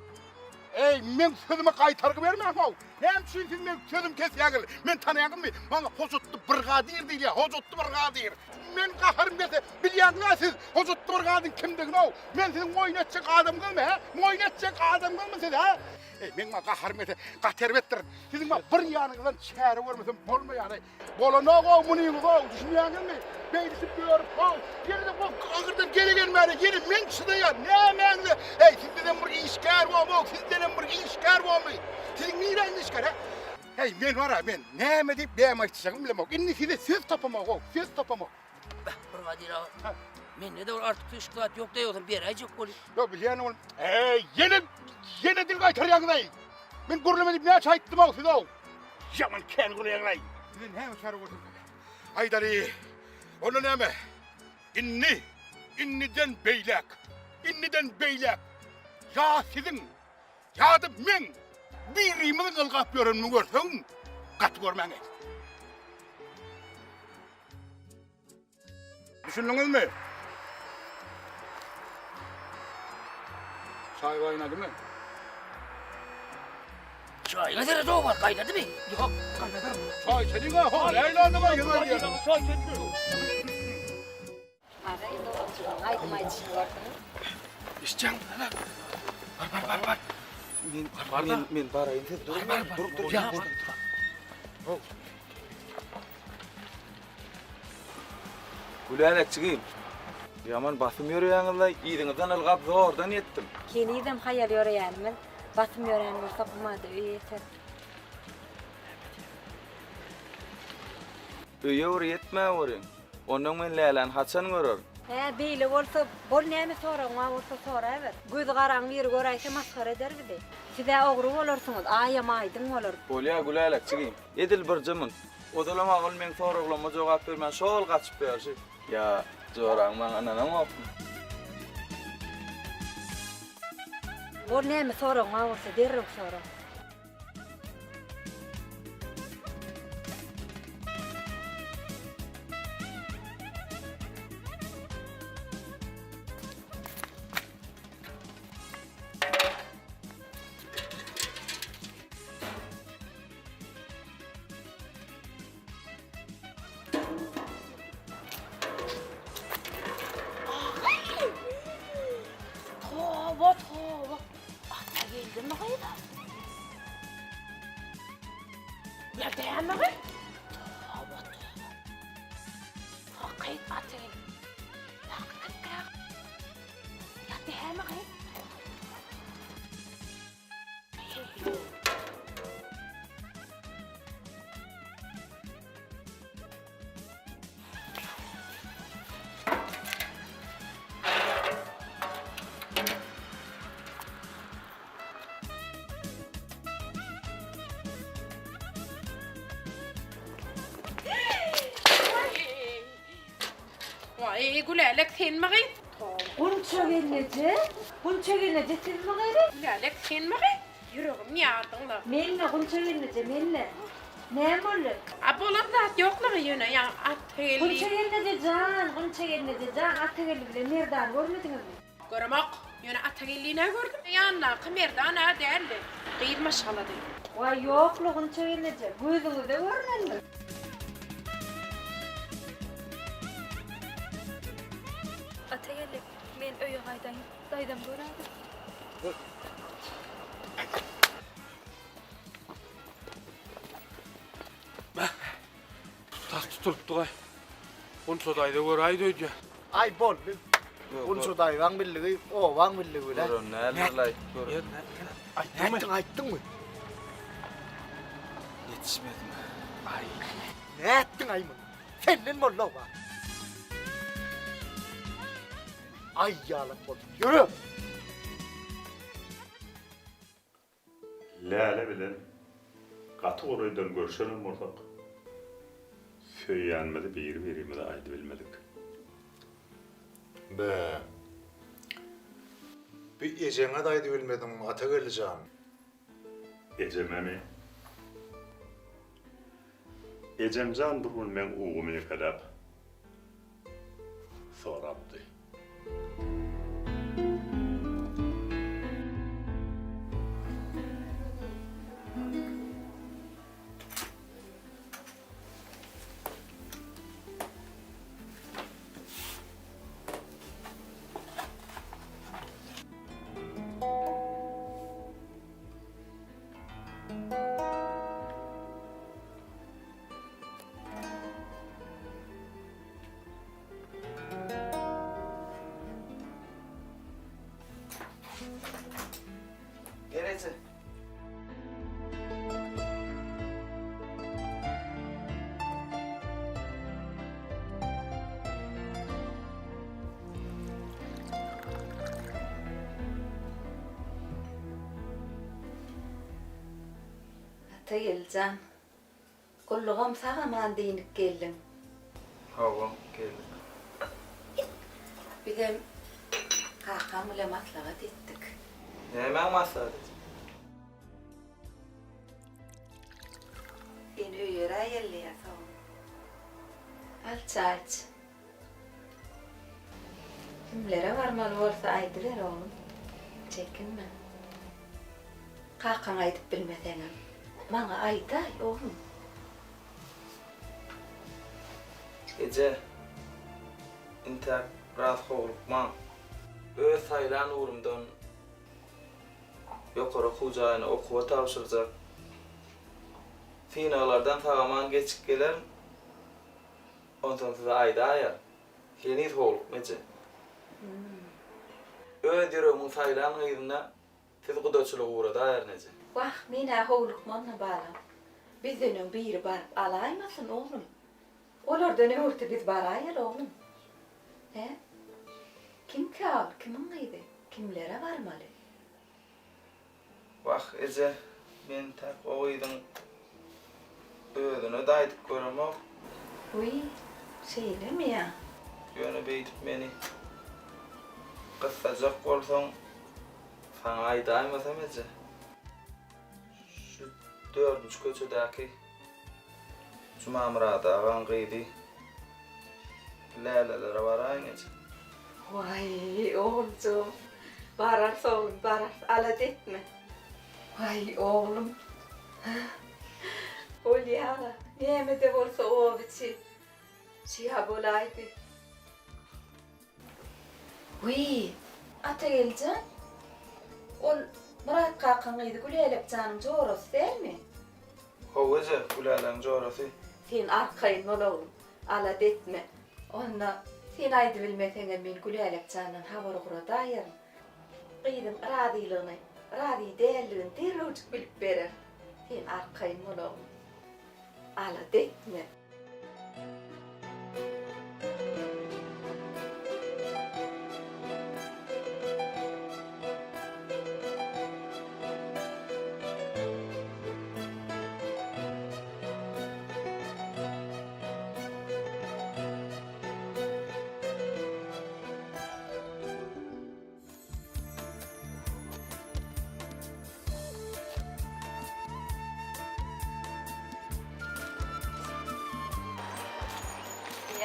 Eý, meň sözüme gaýtargy bermäň-ow! Näme üçin siz meň sözümi kesýäňiz? Men tanaýaňyzmy? Maňa Hojatly brigadir diýilýär, Hojatly brigadir! Men gaharym gelse, bilýäňiz-ä siz Hojatly brigadyň kimdigini-ow! Men siziň oýun etjek adamyňyzmy, hä? Oýun etjek adamyňyzmy siz, hä? Eý, meň maňa gaharym gelse, gaty erbetdir. Siziň maňa bir ýanyňyzdan çäre görmesem bolmaýar-eý. Bolanok-ow munyňyz-ow, düşünýäňizmi? Beýdişip ýörüp-ow, ýene-de o agyrdan gele gelmäne ýene men çydaýan, nämäňize? Eý, sizdenem bir işgär bormy-ow, sizdenem bir işgär bormy? Siziň niräňiz işgär, hä? Eý, men bar-a, men näme diýip, näme aýtjagymy bilemok. Indi size söz tapamok-ow, söz tapamok. Beh, Brigadir aga, mende-de bir artyk-düşük zat ýok-da, ýogsam beräýjek bolýan. Ýok, bilýän ol. Eý, ýene, ýene dil gaýtarýaňyz-aý! Men gürleme diýip näçe aýtdym-ow size-ow! Ýaman kän gürleýäňiz-aý! Size näme çäre görsem Aýdaly, onda näme? Indi, indiden beýläk, indiden beýläk ýa siziň, ýa-da meň birimiziň ylgap ýörenimi görseň, gaty görmäň-eý. Düşündiňizmi? Çaý gaýnadymy? Çaýyňa seret o bar, gaýnadymy? Ýok, gaýnadar. Çaý içeliň-ä, ho, nähili adam aýdýan? Çaý içeliň. Agay doganjygyň aýdym aýdyşyny gördüňmi? Eşitýäňmi, Hala? Bar, bar, bar, bar. Men, men, men baraýyn, siz duruň. Bar, bar, dur, dur. Dur. Gülälekjigim, ýaman basym ýöreýäňiz-laý, yzyňyzdan ylgap zordan ýetdim. Henizem haýal ýöreýänimiz, basym ýörän bolsak bumada öýe ýeteris. Öýe bir ýetmäweriň. Onnoň men Läläni haçan görerin? Hä, beýle bolsa, bol näme soragyň bar bolsa soraber. Gözi garaň biri göräýse masgara eder bizi. Siz-ä ogry bolarsyňyz, aýam aýdyň bolar. Bolýa, Gülälekjigim. Edil birje munt. Ozalam-a ol meň soraglama jogap bermän şol gaçyp ýörşi. Ýa, joraň maňa ynanaňokmy? Bol näme soragyň bar bolsa derrew sora. Toba, toba. Ata geldimi gyza? Ya dämi gyz? Toba, toba. Hakyt ata geldi. Hakyt Ya dämi gyz? Eý, Gülälek, senmi gyz? Gunça gelneje? Gunça gelneje sizmi gyz? Gülälek, senmi gyz? Ýüregimi ýardyň-la. Men-le, Gunça gelneje, men-le. Näme boldy? A bolan zat ýok-la, ýöne ýaňy Atageldi. Gunça gelneje jan, Gunça gelneje jan, Atageldi bilen Merdany görmediňizmi? Göremok. Ýöne Atageldini-ä gördüm. Ýanyndaky Merdan-a däldi. Gyz maşgalady. Waý, ýok-la, Gunça gelneje, gözüňize görnendir. Atageldi, men öýe gaýdaýyn. Daýzam göräýdi. Tas tutulypdygaý. Gunça daýza göräýdi öýdýän. Aý boldy. Gunça daýzaň bildigi, obaň bildigi bile. Gören däldir-laý. Gören. Aýtdyňmy? Aýtdyňmy? Ýetişmedim. Aý. Nätdiň-aý muny? Senden boldy-ow. Aý ýalak bolup ýöre. Läle bilen gaty golaýdan görşenem bolsak, söýýänimizi biri-birimize aýdybilmedik. Be. Bi ejeňe-de aýdybilmediňmi, Atageldi jan? Ejememi? Ejemjan bir gün meň ugumy ýekeläp sorapdy. Gel eje. Atageldi jan, gullugam sag-aman dynyp geldiň. Hawa, geldik. Bizem kakam bilen maslahat etdik. Nämäň maslahat etdiň? Seni öýeräýeli soň. Al çaý iç. Kimlere barmaly bolsa aýdyber oglum. Çekinme. Kakaňa aýdyp bilmeseňem, maňa aýdaý, oglum. Eje, intäk biraz howlukmaň. Öz saýlan ugrumdan ýokary okuw jaýyna okuwa tabşyrjak. Synaglardan sag-aman geçip gelerin. Onsoň size aýdaýar. Heniz howlukma eje. Öz ýüregimiň saýlan gyzyna siz gudaçylyga ugradaýaryn eje. Wah, men-ä howlukman-da balam. Bizden öň biri baryp alaýmasyn, oglum. Olardan öňürti biz baraýaly, oglum. Hä? Kimkä ol, kimiň gyzy? Kimlere barmaly? Wah, eje, men tak o gyzyň özüne-de aýdyp göremok. Wiý, şeýlemi ýa? Ýöne beýdip meni gyssajak bolsaň, saňa aýdaýmasam, eje. Şu dördünji köçedäki Jumamyrat agaň gyzy Lälelere baraýyn, eje. Waý, oguljygym, bararys oglum, bararys, alada etme. Waý, oglum. Bolýa-la, näme-de bolsa oba içi şyha bolaýdy. Wiý, Atageldi jan, ol Myrat kakaň gyzy Gülälek janyň jorasy dälmi? Hawa eje, Gülälegiň jorasy. Sen arkaýyn bol oglum, alada etme. Onda sen aýdybilmeseňem men Gülälek jandan habar ugradaýaryn. Gyzyň razylygyny, razy däldigini derrewjik bilip berer. Sen arkaýyn bol oglum. Alada etme.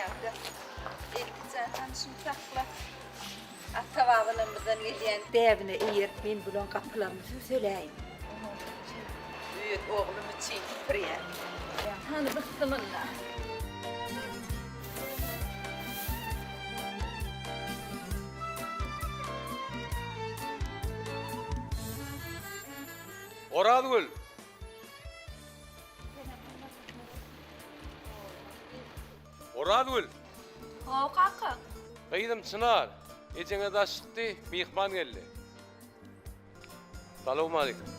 Bärde Eltije hany şuny sakla. Ata-babalarymyzdan gelýän däbine eýerip men bulaň gapylaryny sübseläýin. Öz oglum üçin süpürýän. Hany bysmylla. Orazgül! Orazgül! Haw kaka. Gyzym Çynar, ejeňe daş çykdy, myhman geldi. Salowmaleýkim.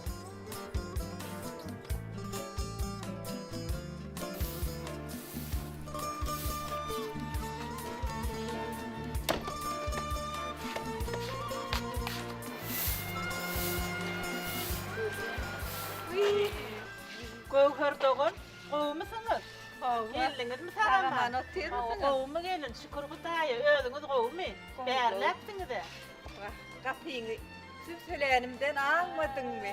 Göwher dogan, gowumysyňyz? Geldiňizmi sag-aman? Sag-aman otyrmysyňyz? Gowumy gelin, şükür Hudaýa, özüňiz gowumy? Bärläpsiňiz-ä. Wah, gapyňy sübselänimden aňmadyňmy?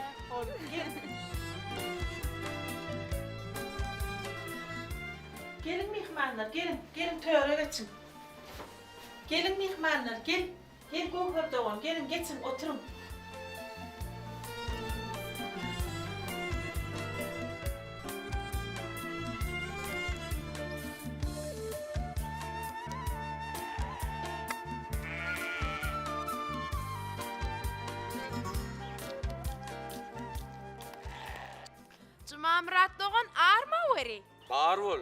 Geliň myhmanlar, geliň, geliň töre geçiň. Geliň myhmanlar, gel. Gel Göwher dogan, geliň geçiň, oturyň. Jumamyrat dogan armaweri. Bar bol.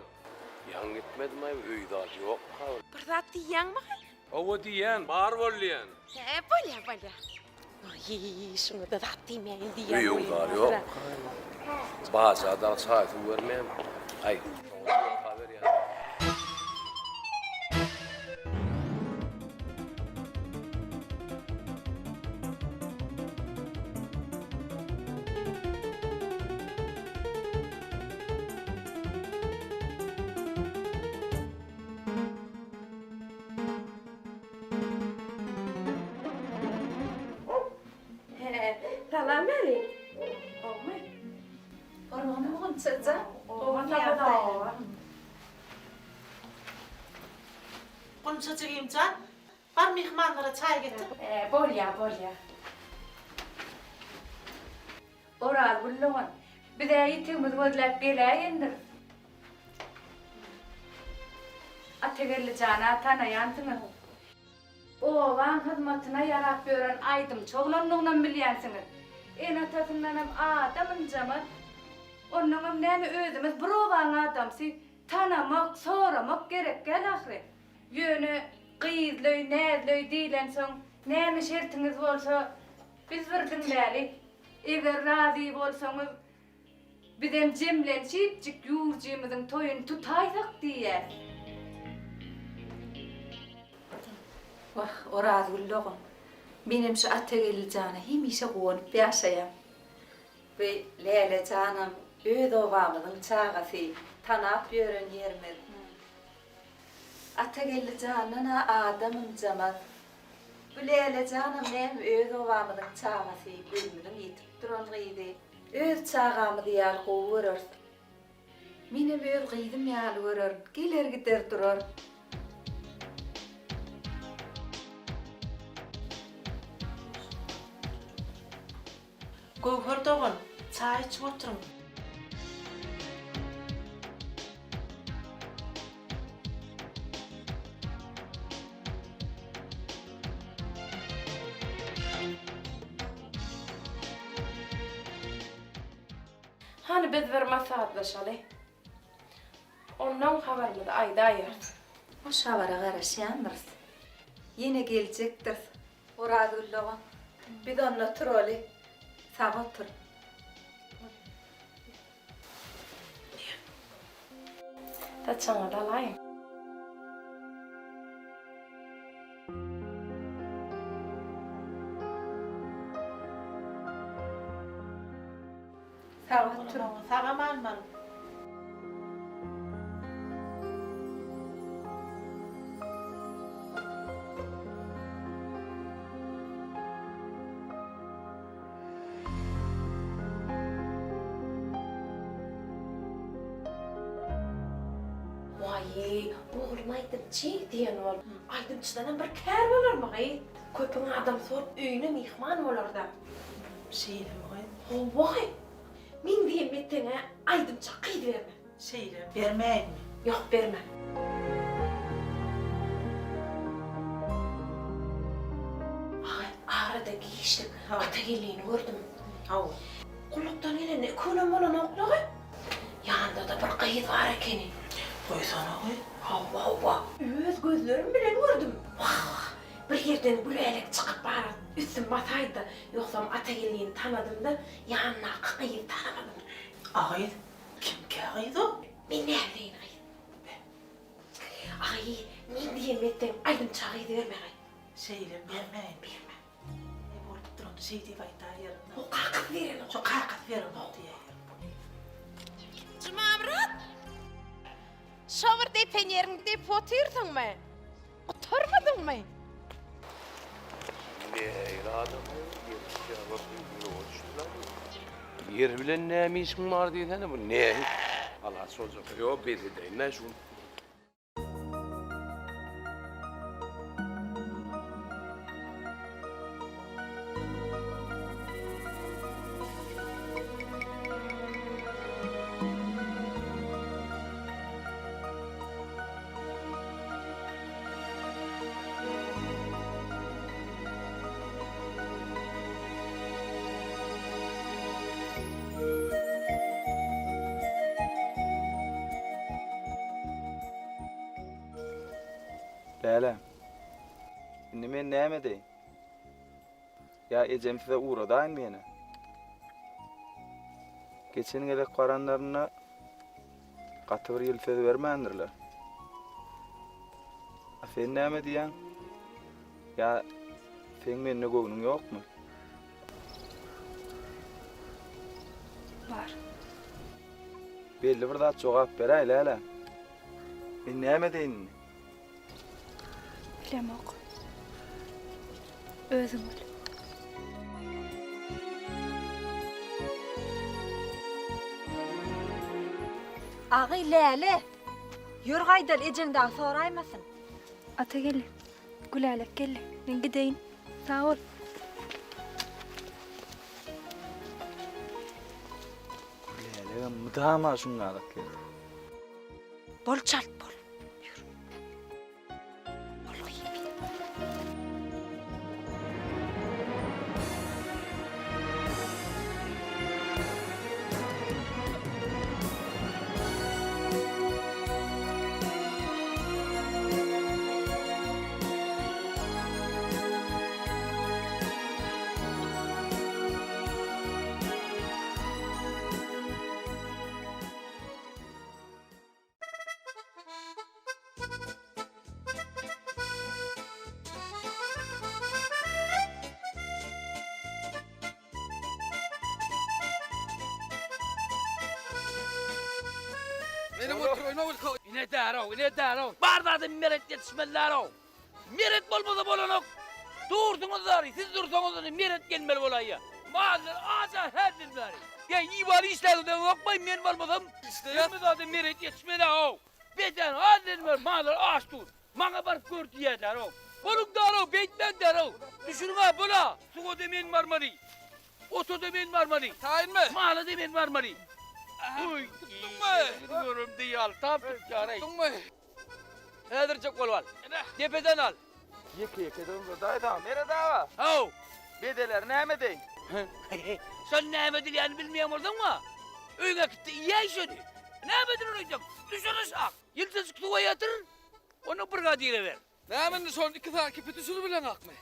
Ýaňy gitmedimaý öý zat ýokmyka. Bir zat diýýäňmi hy? Hawa diýýän, bar bol diýýän. Hä, bolýa, bolýa. Aý, şuňa-da zat diýmäýin diýýän. Öý zat ýokmyka? Baja dagy çaý suw bermeýämi? Aý, şoňa ýoka berýän. Salam beriň. Gowmy? Gurbanmy Gunçajan? Gowy ýagdaý. Gunça jigimjan, bar myhmanlara çaý getir. Bolýa, bolýa. Orazgül dogan, biz-ä ýitigimizi gözläp geläýendiris. Atageldi jana tanaýansyňyz. Obaň hyzmatyna ýarap ýören aýdymçy oglandygynam bilýänsiňiz. Ene-atasyndanam adam ynjamaz. Onnoňam näme özümiz bir obaň adamsy, tanamak, soramak gerek däl ahyry. Ýöne gyzlöý, näzlöý diýlensoň, näme şertiňiz bolsa, biz bir diňläli. Eger razy bolsaňyz, bizem jemlenşipjik ýurjymyzyň toýuny tutaýsak diýýäs. Wah, Orazgül dogan, menem şu Atageldi jana hemişe guwanyp ýaşaýan. Bu Läle janam öz obamyzyň çagasy, tanap ýören ýerimiz. Atageldi jandan-a adam ynjamaz. Bu Läle janam näme öz obamyzyň çagasy, gözümiziň ýetip duran gyzy. Öz çagamyzy ýaly gowy göreris. Menem öz gyzym ýaly görerin, geler gider durar. Göwher dogan, çaý içip oturyň. Hany biz bir maslahatlaşaly. Onnoň habarymyzy aýdaýarys. Hoş habara garaşýandyrys. Ýene geljekdiris. Orazgül dogan, biz onda turaly. Sag otur. Saçyňyzy alaýyn. Sag otur. Sag-aman bol. Waý. Aý, oglum aýdymçy diýen bol. Aýdymçydanam bir kär bolarmy gyz? Köpüň adamsy bolup öýüne myhman bolar-da. Şeýlemi gyz? Hawa gyz. Meň diýenimi etseň-ä aýdymça gyz bermen. Şeýle, bermäýinmi? Ýok, berme. Aý, arada giçlik Atageldini gördüm. Hawa. Gullukdan gelende iki günem bolanok-la. Ýanynda-da bir gyz bar ekeni. Goýsana gyz. Hawa, hawa. Öz gözlerim bilen gördüm. Wah, bir ýerden gülälek çykyp bar, üstüm basaýdy-da. Ýogsam Atageldini tanadym-da, ýanyndaky gyzy tanamadym. A gyz, kimkä gyz o? Men näbileýin gyz. Aý, men diýenimi etseň, aýdymça gyzy berme gyz. Şeýle, bermäýin. Berme. E bolupdyr onda şeý diýip aýdaýaryn. O kakasy berenok. Şo kakasy berenok diýäýerin. Jumamyrat! Şo bir depen ýeriňde depip otyrsyňmy? Gutarmadyňmy? Nähili adam bu? Ýer bilen näme işiň bar diýsene bu nähili alaç boljak. Ýok bes edeýin-dä şu gün. Läle, indi men näme edeýin? Ýa ejem size ugradaýynmy ýene? Geçen gezek baranlarynda gaty bir ýyly söz bermändirler. A sen näme diýýäň? Ýa seň mende göwnüň ýokmy? Bar. Belli bir zat jogap beräý, Läle. Men näme edeýin indi? Bilemok. Özüň bil. Agy, Läle! Ýör gaýdaly, ejeň dagy soraýmasyn. Ata geldi. Gülälek geldi. Men gideýin. Sag bol. Gülälegem mydama şuňňalak geldi. Bol çalt bol. Ýör. Bol gyýyp. Meniň otur oýna bolsa. Ine därow, ine därow. Bar zady Meret ýetişmeli därow. Meret bolmasa bolanok. Dursuňyz bäri, siz dursaňyz indi Meret gelmeli bolaýýa. Mallar aja häzir bäri. Ýa iýip işläňiz ýokmy, men bolmasam hemme zady Meret ýetişmeli-ow. Beden az ber, mallar aç dur. Maňa baryp gör diýýärler-ow. Boluň därow, beýtmäň därow. Düşüriň-ä, bol-a. Suwa-da men barmaly. Ota-da men barmaly. Taýynmy? Mala-da men barmaly. Oý, tutduňmy? Görüm diýýär, tap tutýar-eý. Tutduňmy? Häzirjek bolup al. Depeden al. Ýeke-ýeke döwümde daýza, Meret aga. Haw. Bedeleri näme edeýin? Şol näme edilýänini bilmeýän bolsaň-a, öýüňe äkit-de iýäý şony. Näme ediler öýtseň, düşür aşak. Ýyldyzjyk suwa ýatyr, ony brigadire ber. Näme indi şony iki sany kipi düşürip bileňakmy?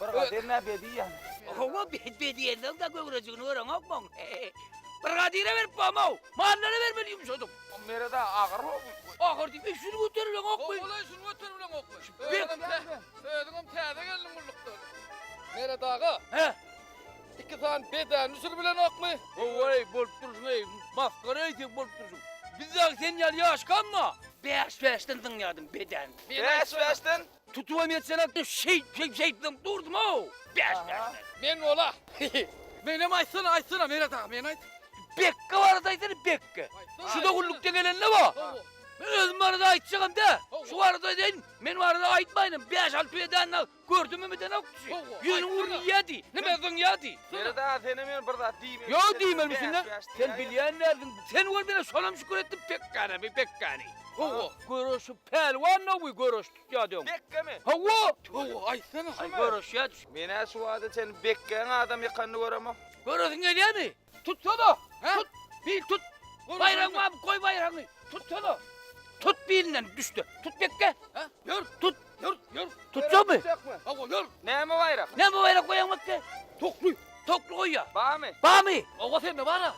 Brigadir nä be diýýän? Hawa, be diýensoň-da göwrejigini göreňokmyň? Brigadire berip bomaw, mallara bermeli ýumşadyp. Meret aga agyr ho. Agyr diýip, e, şuny göterip bileňokmy? Hawa-laý, şuny göterip bileňokmy? Özüňem täze geldiň gullukdan. Meret aga. Hä? Iki sany bedäni düşürip bilenokmy? Hawa-eý, bolup durşuň-eý, masgara-eý sen bolup durşuň. Biz dagy sen ýaly ýaşkamma? Bäş-bäşden zyňýardym bedäni. Bäş-bäşden? Tutubam ýetseler, şeýdip, şeýdip, şeýdip zyňyp durdum-ow. Bäş-bäşden. Men ola. Menem aýtsana, aýtsana, Meret aga, men aýt. Bekge barada aýtsana, Bekge. Şu-da gullukdan gelende ba. Men özüm barada aýtjagam dä. Şu barada aýdaýyn, men barada aýtmaýyn. Bäş-alty bedende gördüm edenok kişi. Ýüzüniň ugruny iýýärdi, neme zyňýardy. Meret aga senem ýöne bir zat diýmeli. Ýok diýmelisin-dä. Sen bilýän dälsiň. Sen gör mena şonam şükür etdim pekgäne bi pekgäni. Hawa, göreşi pälwan da bu göreş tutýardy öň. Bekgemi? Hawa. Hawa, aýtsana. Aý göreşýär. Men-ä şu wagta çenli Bekgäň adam ýykanyny göremok. Göresiň gelýärmi? Tutsana! Tut! Bil tut! Baýragyňy bar, goý baýragyňy! Tutsana! Tut bilinden düşde. Tut Bekge! Ýör, tut! Ýör, ýör! Tutjakmy? Hawa, ýör! Näme baýrak? Näme baýrak goýaň Bekge? Tokly! Tokly goýýa. Barmy? Barmy? Hawa, sende bar-a.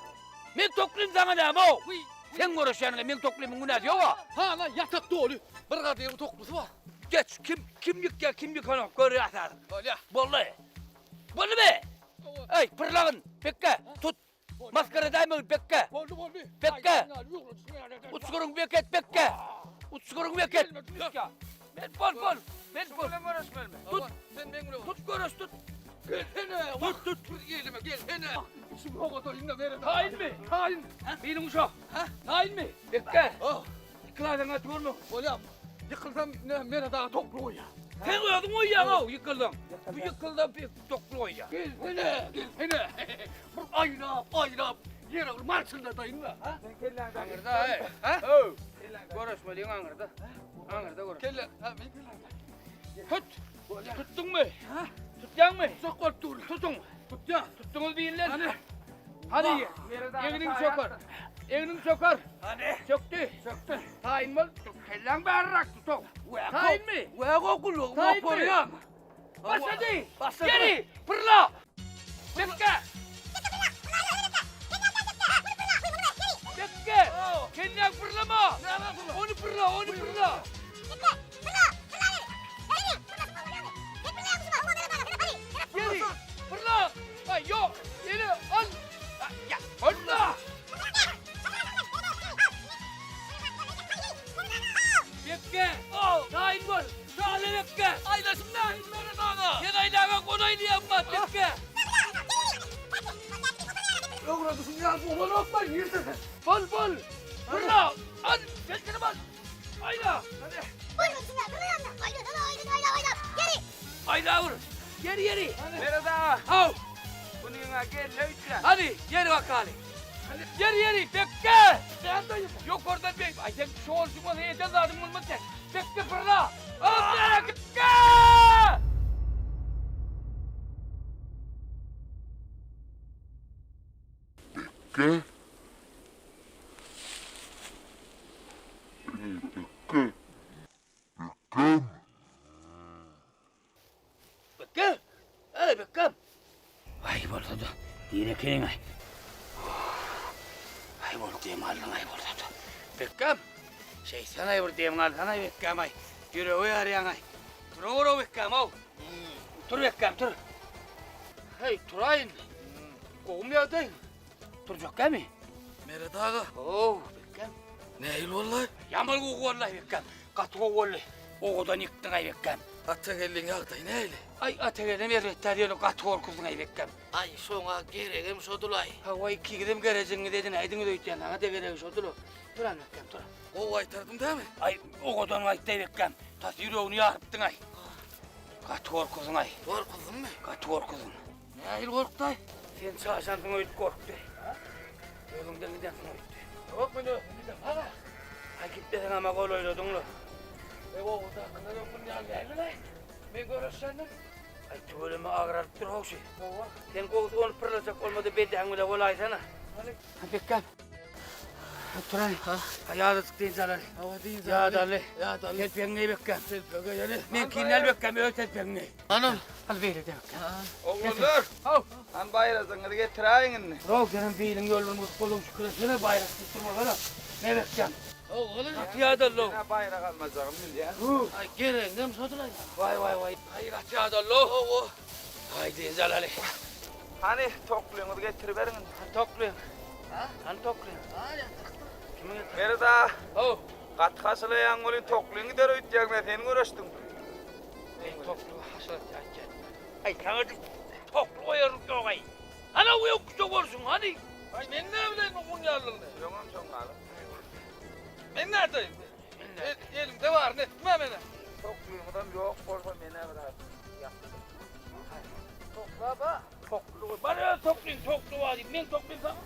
Men toklym saňa näme-ow? Seň göreşýäniňe meň toklymyň günäsi ýog-a. Hana, ýatak doly. Bir gadyryň toklusy bar. Geç, kim kim ýykýar, kim ýykanok, görýäs häzir. Bolýa. Boldy. Boldumy? Eý, pyrlagyn, Pekge, tut. Maskara edäýmegin, Pekge. Boldy, boldy. Pekge. Uçguryň beket, Pekge. Uçguryň beket. Men bol, bol. Men bol. Bilen göreşmelimi? Tut. Sen meň bilen. Tut göreş, tut. Gelsene. Tut, tut. Tur elime, gelsene. Içim howada indi meret. Taýynmy? Taýyn. Biliň uşak. Taýynmy? Pekge. Ýykylaýsaň gaty görme. Bolýar. Ýykylsam ne Meret aga tokly goýýar. Sen özüň goýýaň-ow, ýykylsaň. Bu ýykylsa tokly goýýar. Gelsene, gelsene. Bir aýlap, aýlap ýere bir marşyldataýyn-da, ha? Sen kelläňde Aňyrda, heý. Ha? Göreşmeliň aňyrda. Aňyrda göreş. Kelle, ha, men kelläňde. Tut. Tutduňmy? Tutýaňmy? Tutjak bolup dur. Tutuň. Tutýan. Tutduňyz birinden. Hany. Hany. Egniň çöker. Egniň çöker. Hany. Çökdi. Çökdi. Taýyn bol. Kelläň bäriräk tut. Taýynmy? Wägo gullugymy oparýan. Başlady. Başlady. Geri. Pyrla. Bekge. Bekge. Kelläň pyrlama. Ony pyrla, ony pyrla. Geri. Pyrla. Aý, ýok. Ýene al. Ýa, pyrla. Bekge. Taýyn bol. Şaly Bekge. Aýlaşym nähili Meret aga? Sen aýlaga golaý diýen bar, Bekge. Öwredişiň ýaly bolanokmy? Nirde sen? Bol, bol. Pyrla. Al. Belkini bal. Aýla. Aýla bur. Ýeri, ýeri. Meret aga. Haw. Bunyňa gelle öýtýän. Hany, ýeri bakaly. Ýeri, ýeri, Bekge. Ýokardan bek. Aý sen şol bolsa eden zadyň bolmaz sen. Bekge pyrla. Bekge! Bekge. Bekge. Bekgem. Bekge! Eý, Bekgem! Aý, bolsa-da, diri ekeniň-aý. Aý, bolup dem aldyň-aý, bolsa-da. Bekgem! Şeýtsen-aý, bir demiňi alsana-aý, Bekgem-aý. Ýüregi ýarýaň-aý. Turawur-ow, Bekgem-ow. Tur, Bekgem, tur. Heý, turaý indi. Gowumy ýagdaýyň? Turjak dämi? Meret aga. Ow, Bekgem. Nähili boldy? Ýaman gowy boldy, Bekgem. Gaty gowy boldy. Owadan ýykdyň-aý, Bekgem. Atageldiň ýagdaýy nähili? Aý, Atageldem erbet däl, ýöne gaty gorkuzdyň-aý, Bekgem. Aý, şoňa geregem şodul-aý. Hawa, ikiňizem gerejigiňizi edinäýdiňiz öýtýän, saňa-da geregi şodul-a. Turan, Bekgem, tur. Gowy gaýtardym dämi? Aý, owadan gaýtdy-aý, Bekgem. Tas ýüregini ýarypdyň-aý. Gaty gorkuzdyň-aý. Gorkuzdymmy? Gaty gorkuzdyň. Nähili gorkdy-aý? Sen çaşansyň öýdüp gorkdy. Özüňden gidensiň öýtdi. Ýok, men özüm gidem, aga. Aý, gitmeseňem-ä golaýladyň-la. Eý, owaldakylar öň muny ýaly dälmi-laý? Men göreşýändim. Aý, tüweleme agralypdyr howşy. Hawa. Sen gowusy ony pyrlajak bolma-da bedäň bile bolaýsana. Hany. Bekgam. Turaý. Ha. Ýazajyk dynç alaly. Hawa, dynç alaly. Ýadaly. Ýadaly. Telpegiňi geý Bekgam. Telpegi geýeli. Meňkini al Bekgam, öz telpegiňi. Anam. Al beýle de Bekgam. Oglanlar. Haw. Hany baýrajygyňyzy getiräýiň indi. Row, senem biliň ýoldan urup boluň şükür etsene, baýrak diýip durmasana. Ne Bekgam? Haw, hany. Gaty ýadallow. Men-ä baýrak almajagymy bilýän. Aý, geregiňem şodur-aý. Waý, waý, waý. Aý, gaty ýadallow. Hawa. Aý, dynç alaly. Hany, toklyňyzy getiriberiň indi. Hany toklyň? Hany toklyň? Kimiň ýatak? Meret aga. Haw. Gaty haşalaýaň welin toklyň gider öýtýäň men sen göreşdiň. Men toklygy haşalatýan aýtýan. Aý saňa diýip tokly goýarlyk ýok-aý. Hany o ýokuşda bolşuň hany. Aý men näbileýin bu gunýanlygyny. Öňem şoň galy. Men nädeýin? indi. Elimde baryny etdim-ä men-ä. Toklyňyzam ýok bolsa men-ä biraz ýatdym. Tokla-ba. Tokly, bar öz toklyň, tokly bar diýip, meň toklym saňa.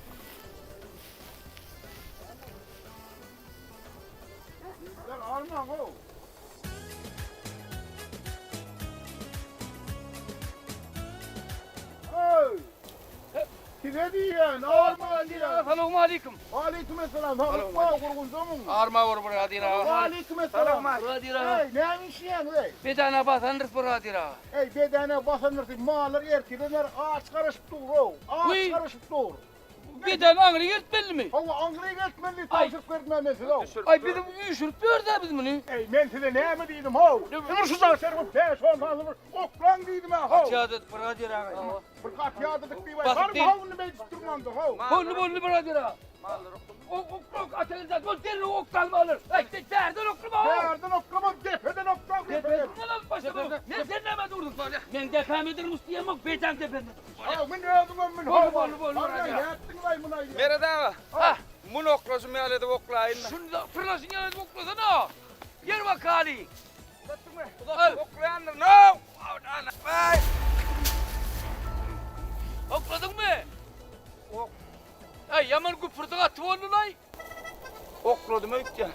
Gel almaň-ow. Hey! Size diýýän, arma diýýän. Salowmaleýkim. Waleýkim esselam. Saglyk bar, gurgunjamyň? Arma bor, byradyr aga. Waleýkim esselam. Byradyr aga. Hey, näme işleýäňiz, eý? Bedana basandyrys, byradyr aga. Eý, bedana basandyrys, mallar ertirden bäri aç garaşyp dur-ow. Aç garaşyp dur. Bedany aňry eltmelimi? Hawa, aňry eltmeli diýip tabşyryk berdim men size-ow. Aý, bizi üýşürip ýörd-ä biz muny. Eý, men size näme diýdim-how? Dur şu jaň serwip bäş-on sany bir oklaň diýdim-ä-how. Gaty ýadadyk, byradyr aga. Bir gaty ýadadyk diýip aý. Barmy how indi beýdip durmanda how. Boldy, boldy, byradyr aga. Ok, ok, ok, Atageldi bol, derrew oklama alır. Aý, bärden oklama. Bärden oklama, depeden okla, depeden. Depeden alyp başlama. Men sen näme durduň? Men depäme durmuş diýemok, beýtäň depesine. Haw, mün özüňem mün, haw. Boldy, boldy, boldy. Nätdiň-aý muny aý? Meret aga, muny oklaşym ýaly edip oklaýyn-da. Şuny pyrlaşyň ýaly edip oklasana. Ýer bakaly. Uzatdyňmy? Uzatdym. Oklaýandyryn-ow. Aý! Okladyňmy? Ok. Äý, ýaman güpürdi gaty boldy-laý. Okladym öýtýän.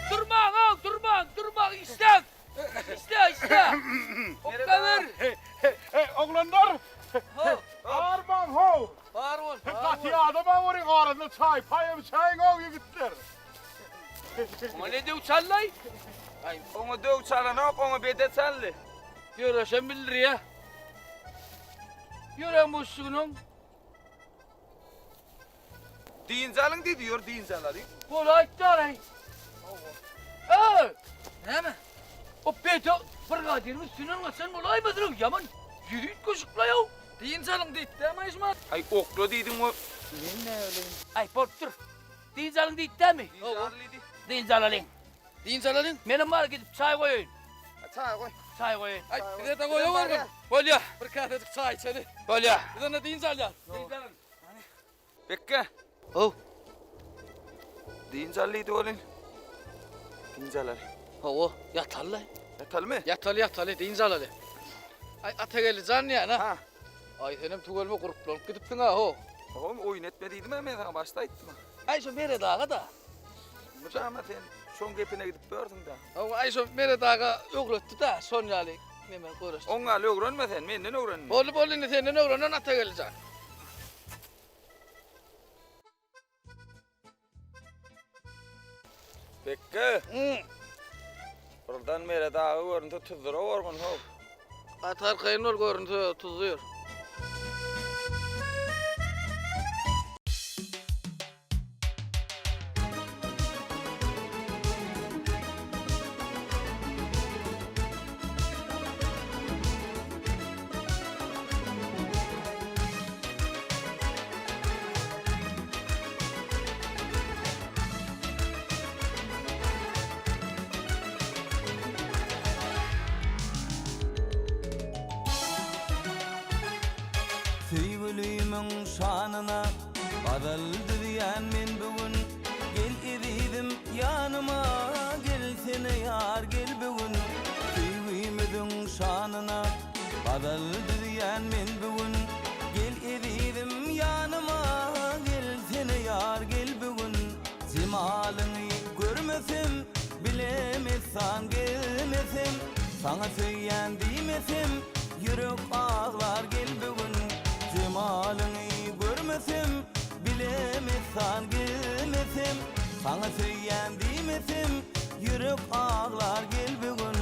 Durmaň-ow, durmaň, durmaň, işläň! Işle, işle! Oklaber! Hey, oglanlar! Armaň how! Bar bol. Gaty ýadamaň oryň arasynda çaý paýam içäýiň-ow ýigitler. Oňa ne döw çallaý? Aý, oňa döw çalanok, oňa bede çaldy. Ýöreşem bildirýä. Ýören buşlugynyň. Dynç alyň diýdi, ýör dynç alalyň. Bolaýtdaraý. Eý! Näme? O bede brigadyryň üstünden gaçan bolaýmasyn, ýaman ýüzi üýtgeşik-laý-ow. Dynç alyň diýdi-dä Maýyşman. Aý, okla diýdiň we men näbileýin. Aý, bolupdyr. Dynç alyň diýdi-dämi? Dynç alyň diýdi. Dynç alalyň. Dynç alalyň. Menem bar gidip çaý goýaýyn. Çaý goý. Çaý goýaýyn. Aý, bize-de goýawergin. Bolýa. Bir käsejik çaý içeli. Bolýa. Biz onda dynç alýas. Dynç alyň. Bekge. How. Dynç al diýdi welin. Dynç alaly. Hawa, ýataly-laý. Ýatalymy? Ýataly, ýataly, dynç alaly. Aý, Atageldi jan diýýän-a. Ha. Aý, senem tüweleme gurplanyp gidipsiň-a, how. Hawa, oýun etme diýdim-ä men saňa başda aýtdym-a. Aý, şo Meret aga-da. Mydama sen şoň gepine gidip ýörsüň-dä. Hawa, aý, şo Meret aga öwretdi-dä, şon ýaly neme göreşdi. Oň ýaly öwrenme sen, menden öwren indi. Boldy, boldy, indi senden öwrenen Atageldi jan. Bekge. Birden Meret aga görünse tuzdyra gorgun how. Gaty arkaýyn bol görünse tuzdyr. Söýgülimiň şanyna Gazal düzýän men bu gün Gel ezizim ýanyma Gelsene ýar gel bu gün Söýgimiziň şanyna Gazal düzýän men bu gün Gel ezizim ýanyma Gelsene ýar gel bu gün Jemalyňy görmesem Bile messan gezmesem Saňa söýýän diýmesem Ýürek aglar gel bu gün Jemalyňy görmesem Bile messan gezmesem Saňa söýýän diýmesem Ýürek aglar gel bu gün.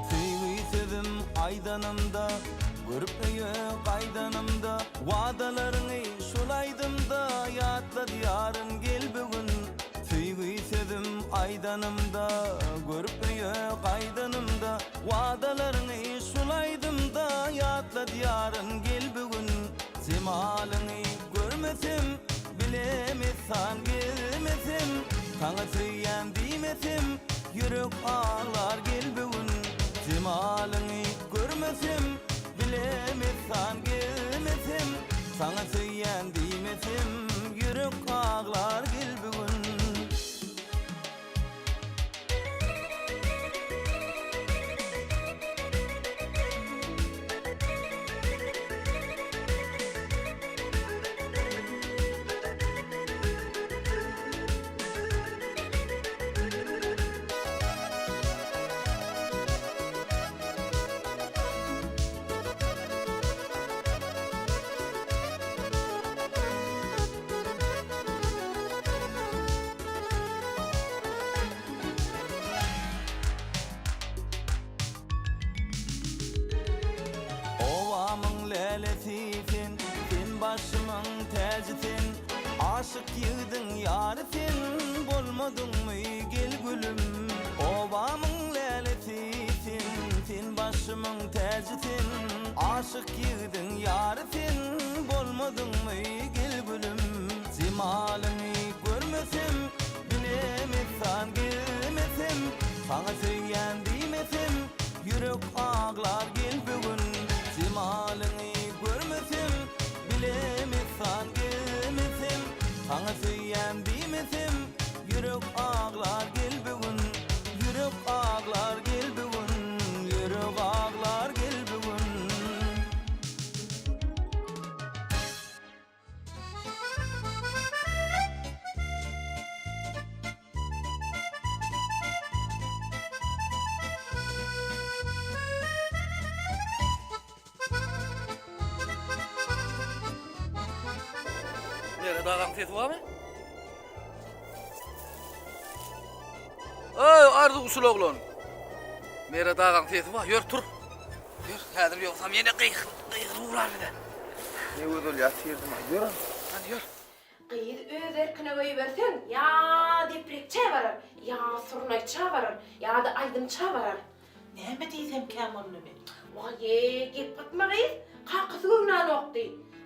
Söýgi sözüm aýdanymda, Görüp öýe gaýdanymda, Wadalaryňy şol aýdymda Ýatladýaryn gel bu gün. Söýgi sözüm. Sözüm aýdanymda, görüp öýe gaýdanymda, Wadalaryňy şul aýdymda ýatladýaryn gel bu gün. Jemalyňy görmesem, bile messan gezmesem, Saňa söýýän diýmesem, ýürek aglar gel bu gün. Jemalyňy görmesem, bile messan gezmesem, Saňa söýýän diýmesem, ýürek aglar gel bu gün. Obamyň lälesi sen, sen başymyň täji sen, Aşyk ýigidiň ýary sen, bolmadyňmy gel gülüm. Obamyň lälesi sen, sen başymyň täji sen, Aşyk ýigidiň ýary sen, bolmadyňmy gel gülüm. Jemalyňy görmesem, Bile messan gezmesem, Saňa söýýän diýmesem, Ýürek aglar gel bu gün. Jemalyňy görmesem, Bile messan gezmesem, Saňa söýýän diýmesem, Ýürek aglar gel bu gün. Ýürek aglar gel bu gün, Ýürek aglar gel bu gün. Meret agaň sesi barmy? Eý, arzuwçyl oglan. Meret agaň sesi bar, ýör tur. Ýör, häzir ýogsam ýene gygyryp urar bize. Ne gözel ýatyrdym, ýör. Hany ýör. Gyzy öz erkine goýberseň, ýa deprekçä barar, ýa surnaýça barar, ýa-da aýdymça barar. Näme diýsemkäm onda men? Waý-eý, gep gytma gyz, kakasy göwnänokdy.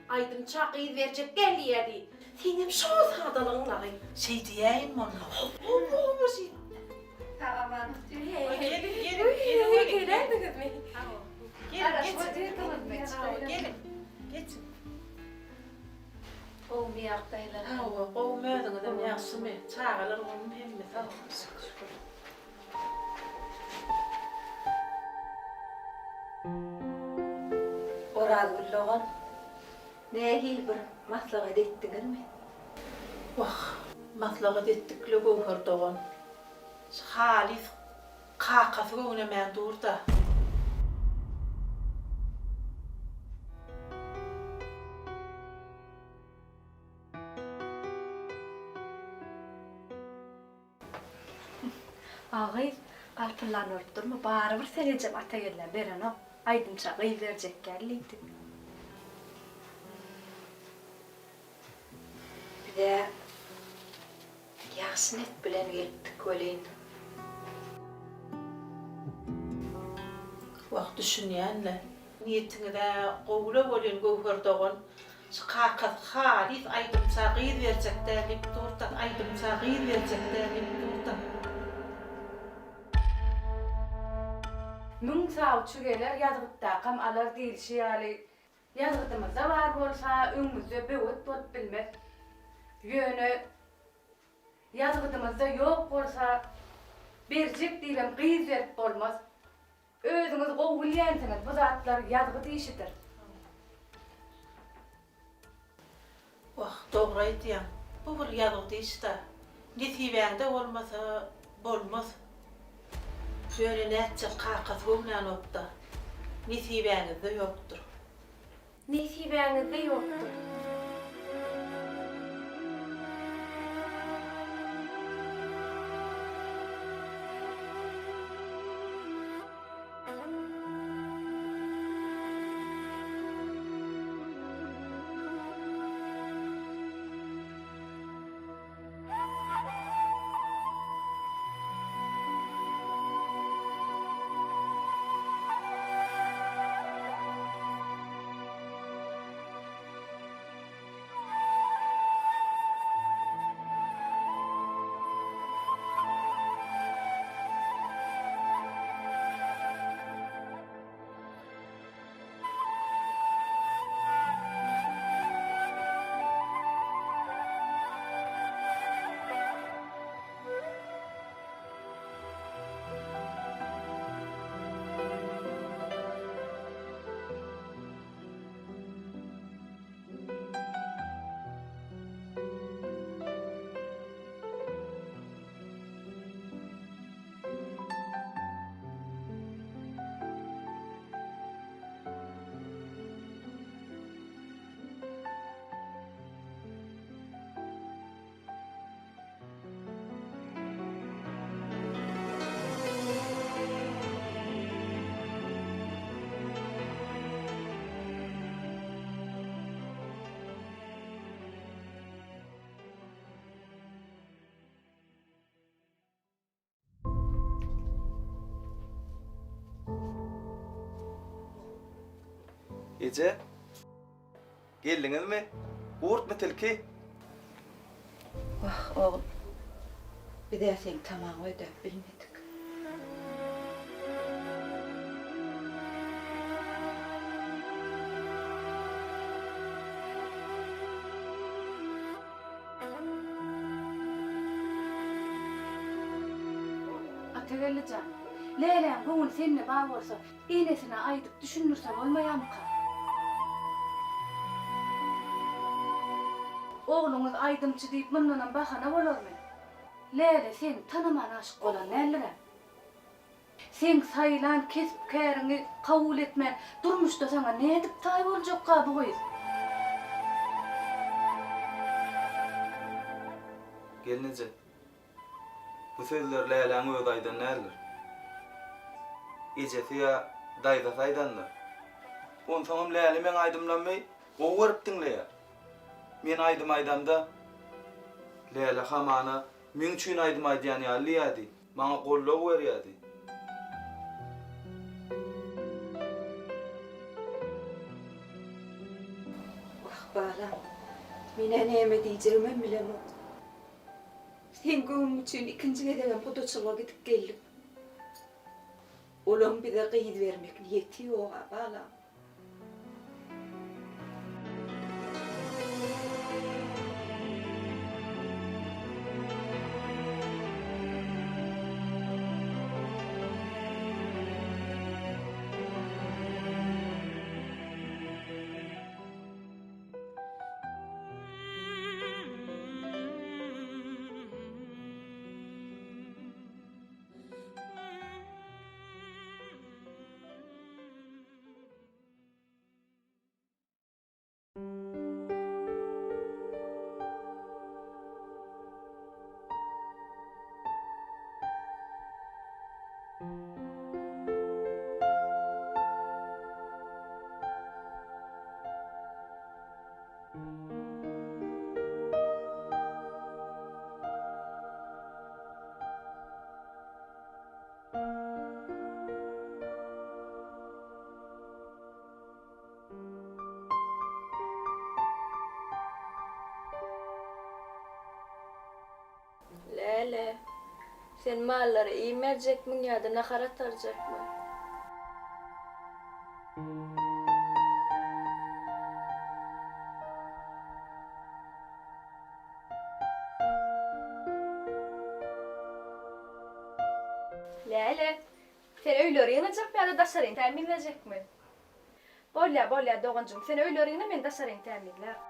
Aýdymça gyz berjek däl diýýärdi. Seňem şo sadalygyň lagy. Şeý diýäýinmi onda? Hawa, şeý. Sag-aman. Geliň, geliň, geliň. Geläýdiňizmi? Geliň, geçiň. Geliň, geçiň. Gowumy ýagdaýlar? Hawa, gowumy özüňizem ýagşymy? Çagalar gowumy hemmesi? Şükür. Orazgül dogan, nähili bir maslahat etdiňizmi? Wah, maslahat etdik-le Göwher dogan. Şu halys kakasy göwnemän dur-da. A gyz, galpyldan bolup durma, barybir sen ejem Atageldä berenok, aýdymça gyz berjekgäl diýdi. Biz-ä ýagşy net bilen gelipdik welin. Wah, düşünýän-le. Niýetiňiz-ä gowy-la welin, Göwher dogan, şu kakasy halys aýdymça gyz berjek däl diýip dur-da, aýdymça gyz berjek däl diýip dur-da. Müň sawçy geler, ýazgytdakam alar diýlişi ýaly, Ýazgydymyzda bar bolsa, öňümizde böwet bolup bilmez. Ýöne ýazgydymyzda ýok bolsa, berjek diýibem gyz berip bolmaz. Özüňiz gowy bilýänsiňiz, bu zatlar ýazgyt işidir. Wah, dogry aýdýaň. Bu bir ýazgyt iş-dä. Nesibäňde bolmasa, bolmaz. Ýöne nätjek, kakasy göwnänok-da. Nesibäňizde ýokdur. Nesibäňizde ýokdur. Eje. Geldiňizmi? Gurtmy tilki? Wah, ogul. Biz-ä seň tamaňy ödäp bilmedik. Atageldi jan, Läläň göwni sende bar bolsa, enesine aýdyp düşündirse bolmaýamyka? Ogluňyz aýdymçy diýip mundanam bahana bolarmy? Läle seni tanaman aşyk bolan däldir-ä. Seň saýlan kesp-käriňi kabul etmän, durmuşda saňa nädip taý boljakka bu gyz? Gelneje, bu sözleri Läläň özi aýdan däldir. Ejesi ýa daýzasy aýdandyr. Onsoňam Läle meň aýdymlarymy gowy görüp diňleýär. Men aýdym aýdamda, Läle hamana meň üçin aýdym aýdýan ýaly diýýärdi. Maňa goldaw berýärdi. Wah, balam, men-ä näme diýjegimem bilemok. Seň göwnüň üçin ikinji gezegem gudaçylyga gidip geldik. Olaň bize gyz bermek niýeti ýog-a, balam. Läle, sen mallara iým berjekmiň ýa-da nahar atarjakmy? Läle, sen öýleri ýygnajakmy ýa-da daşaryny tämizlejekmi? Bolýa, bolýa, doganjygym, sen öýleri ýygna, men daşaryny tämizlärin.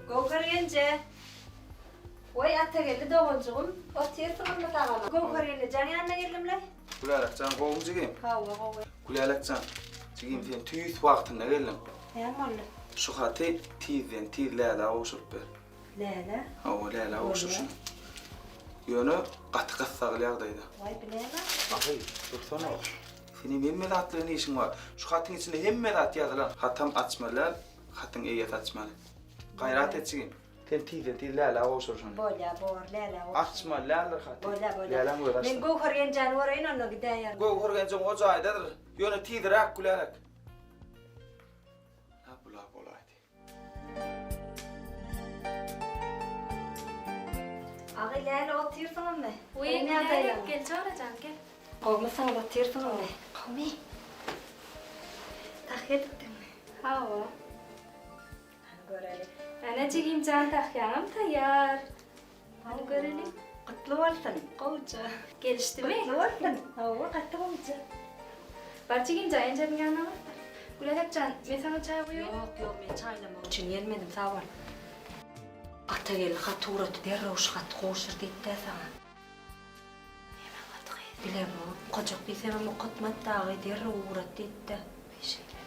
Göwher genje. Weý Atageldi doganjygym, otyrsyňyzmy sagama? Göwher gelnejeň ýanyna geldim-le. Gülälek jan gowumy jigim? Hawa gowy. Gülälek jan, jigim sen tüýs wagtynda geldiň. Näme boldy? Şu haty tizden tiz Lälä gowşuryp ber. Lälä? Hawa Lälä gowşur şuny. Ýöne gaty gyssagly ýagdaýda. Waý bu näme? Ahy, dursana. Seniň hemme zat bilen işiň bar. Şu hatyň içinde hemme zat ýazylan. Hatam açmaly däl, hatyň eýesi açmaly. Gaýrat et jigim. Sen tizden-tiz Lälä gowşur şuny. Bolýa, bor, Lälä gowşur. Açmaly däldir haty. Bolýa, bolýa. Läläň özi açsyn. Men Göwher genjäni göreýin onda gidäýerin. Göwher genjeň o jaýdadyr. Ýöne tizräk Gülälek. Hä, bula bolaýdy. Agy Läle otyrsyňyzmy? Wiý, Läle, gel jorajan, gel. Gowmysyňyz, otyrsyňyzmy? Gowmy? Tahýa dikdiňmi? Hawa. Hany göreli. Ene jigimjan tahýaňam taýýar. Hany göreli. Gutly bolsun, gowja. Gelişdimi? Gutly bolsun. Hawa, gaty gowja. Bar jigimjan, enjemiň ýanyna bar. Gülälek jan, men saňa çaý guýaýyn. Ýok, ýok, men çaýlamak üçin gelmedim, sag bol. Atageldi hat ugratdy, derrew şu haty gowşur diýip-dä saňa. Näme haty gyz? Bilemok, okajak diýsemem okatmady dagy, derrew ugrat diýip-dä. Şeýle.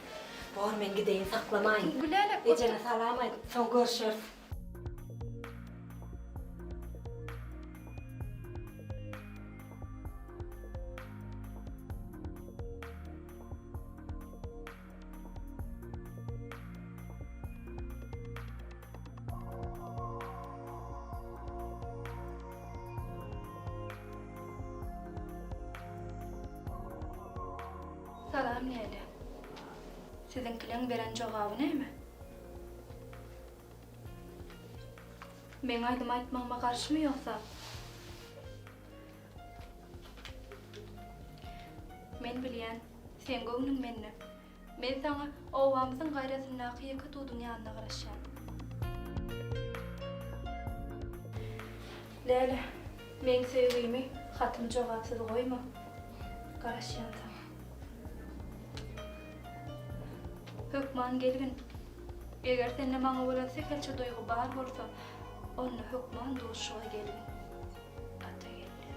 Bor, men gideýin, saklamaýyn. Gülälek, Ejeňe salam aýt, soň görşeris. Salam Läle. Siziňkileň beren jogaby näme? Meň aýdym aýtmagyma garşymy ýogsa? Men bilýän, seň göwnüň mende. Men saňa obamyzyň gaýrasyndaky ýeke tuduň ýanynda garaşýan. Läle, meň söýgimi hatymy jogapsyz goýma. Garaşýan saňa. Hökman gelgin. Eger sende maňa bolan sähelçe duýgy bar bolsa, onda hökman duşuşyga gelgin. Atageldi.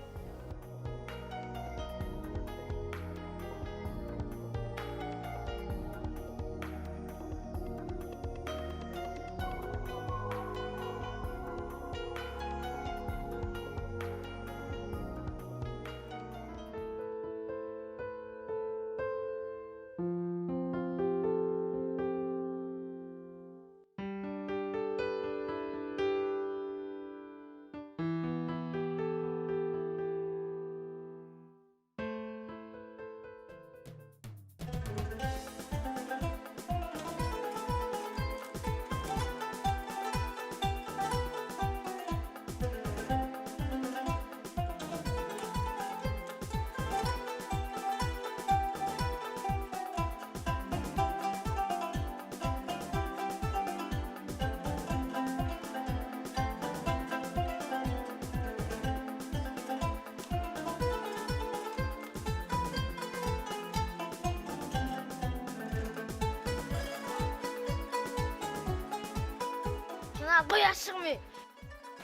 Şuna goý aşygymy.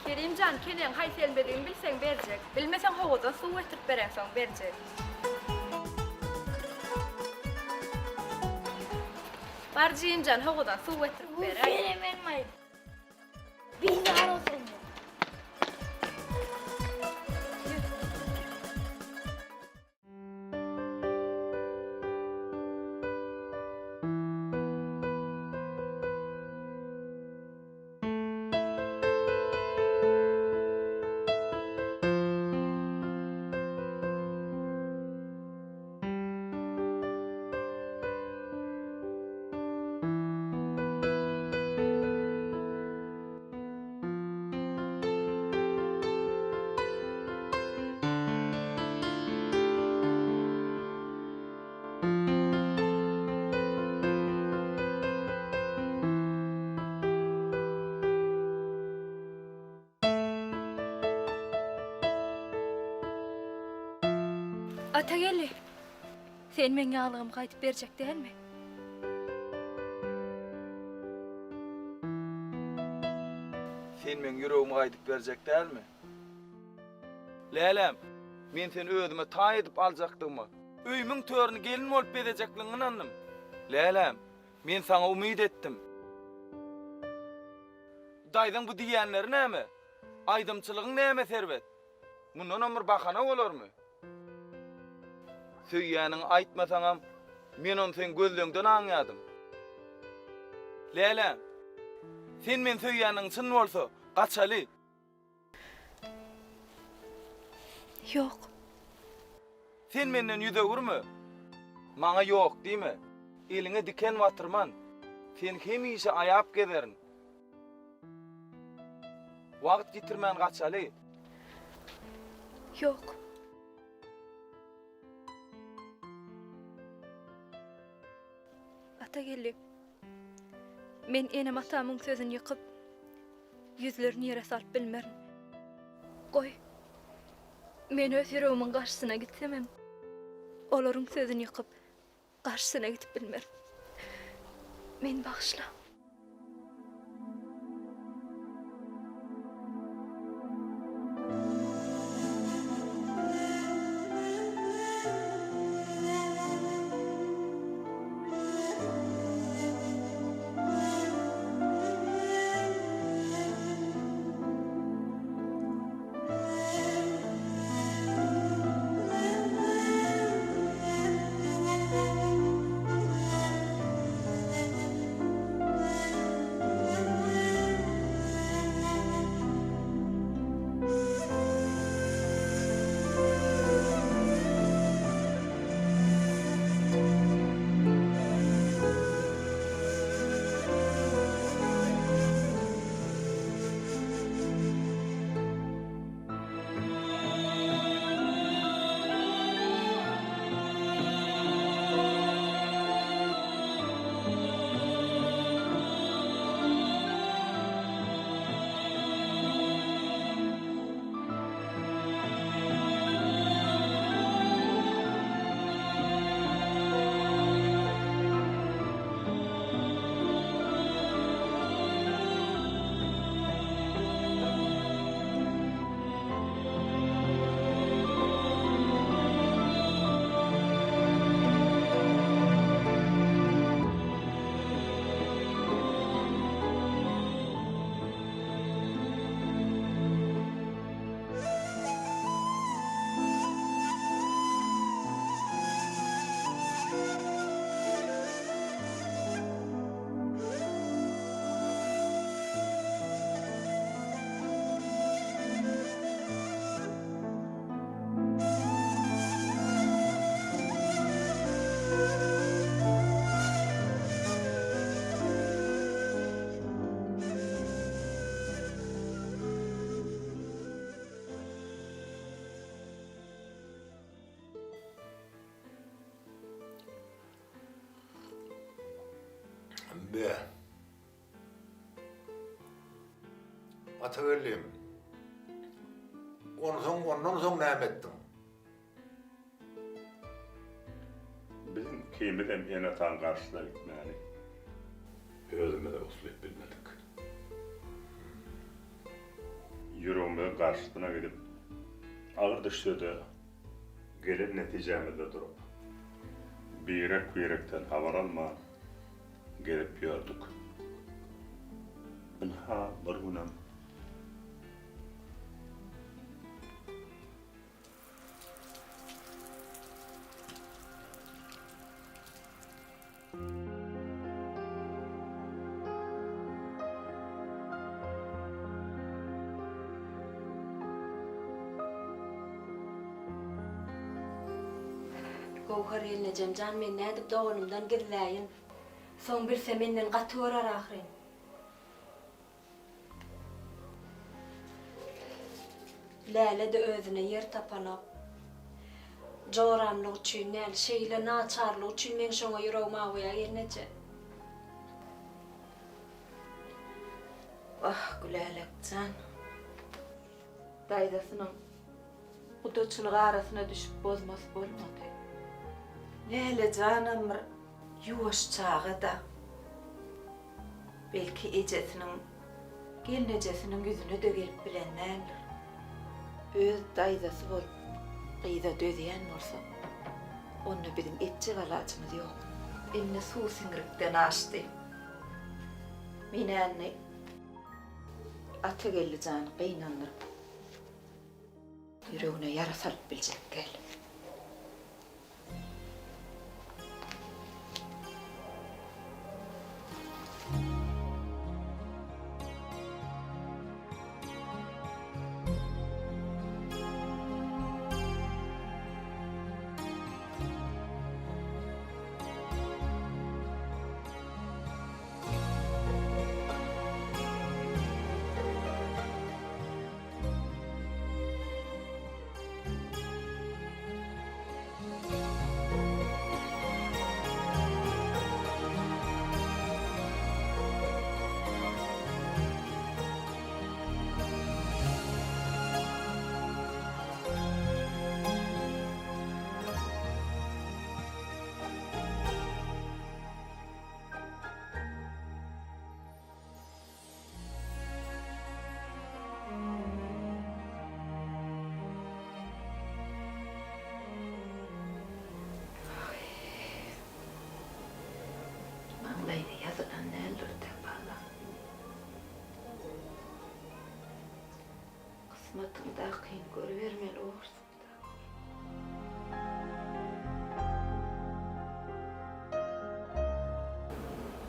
Kerimjan keleň haýsy elmedigini bilseň berjek, bilmeseň howuzdan suw getirip bereňsoň berjek. Bar jigimjan howuzdan suw getirip beräý. Beremenmaý. Bizar ol senden. Atageldi, sen meň ýaglygymy gaýdyp berjek dälmi? Sen meň ýüregimi gaýdyp berjek dälmi? Läläm, men seni özüme taý edip aljakdygyma, öýümiň törüni gelin bolup bezejekligiňe ynandym. Läläm, men saňa umyt etdim. Daýzaň bu diýýänleri näme? Aýdymçylygyň näme erbet? Mundanam bir bahana bolarmy? Söýýäniňi aýtmasaňam, men ony seň gözleňden aňýadym. Läläm, sen meni söýýäniň çyn bolsa, gaçaly. Ýok. Sen menden ýüz öwürme. Maňa ýok diýme. Eliňe diken batyrman. Seni hemişe aýap gezerin. Wagt ýitirmän gaçaly. Ýok. Atageldi, men enem-atamyň sözüni ýykyp, ýüzlerini ýere salyp bilmerin. Goý, men öz ýüregimiň garşysyna gitsemem, olaryň sözüni ýykyp, garşysyna gidip bilmerin. Meni bagyşla. Be. Atageldim. Onsoň ondan soň näme etdiň? Biziň ikimizem ene-ataň garşysyna gitmäni özümize uslyp bilmedik. Ýüregimiziň garşysyna gidip, agyr düşse-de, gelen netijämizde durup, birek-birekden habar alman gezip ýördük. Ynha, bir günem. Göwher gelnejem jan men nädip doganymdan gizläýin. Soň bilse menden gaty görer ahyryn. Läle-de özüne ýer tapanok. Joramlyk üçin däl, şeýle naçarlyk üçin meň şoňa ýüregim awuýar gelneje. Wah, Gülälek jan. Daýzasynyň gudaçylyk arasyna düşüp bozmasy bolmady. Läle janam bir ýuwaş çaga-da. Belki ejesiniň, gelnejesiniň ýüzüne-de gelip bilen däldir. Öz daýzasy bolup gyza dözýän bolsa, onda biziň etjek alajymyz ýok. Indi suw siňrikden aşdy. Men-ä indi Atageldi jany gynandyryp, ýüregine ýara salyp biljek däl. Maňlaýyna ýazylan däldir-dä, balam. Kysmatyňdakyny görübermeli borsuň-da.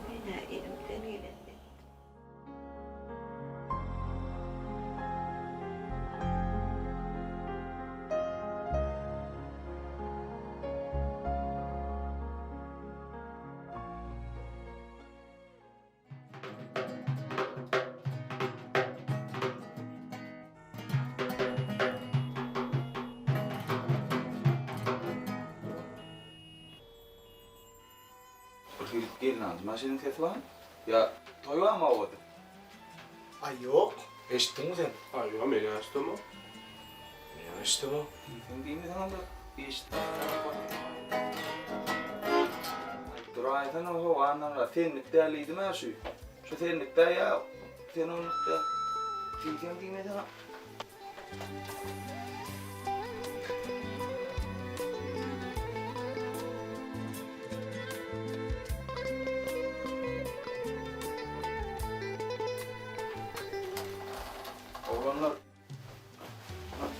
Men-ä elimden gelenini etdim. Bir hili gelnajy maşynyň sesi barmy? Ýa toý barmy obada? Aý ýok. Eşitdiňmi sen? Aý ýok, men eşidemok. Men eşidemok. Diýseň diýmeseň onda eşitdim. Aý duraýsana how Annamyrat senlik däl diýdim-ä şu. Şu senlik däl ýa sen onluk däl. Diýseň diýmeseň. Oglanlar,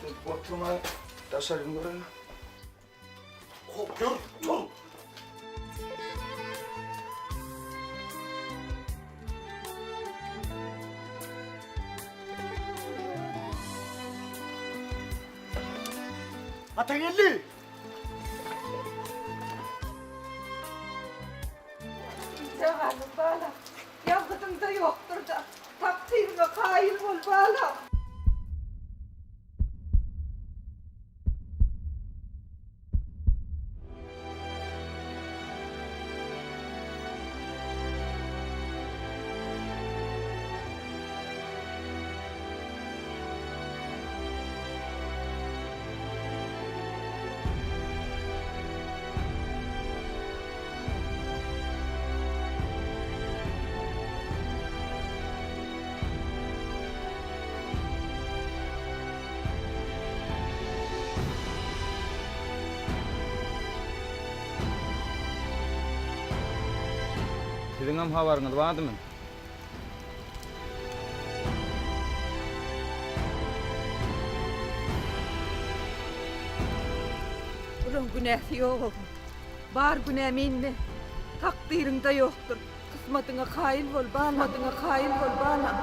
siz oturmaý daşaryny göreliň. Hop, ýör, tur! Atageldi! Jaganym balam, ýazgydyňda ýokdur-da, takdyryňa kaýyl bol balam. Siziňem habaryňyz bardymy? Bulaň günäsi ýok oglum. Bar günä mende. Takdyryňda ýokdur. Kysmatyňa kaýyl bol, balam. Kaýyl bol, balam.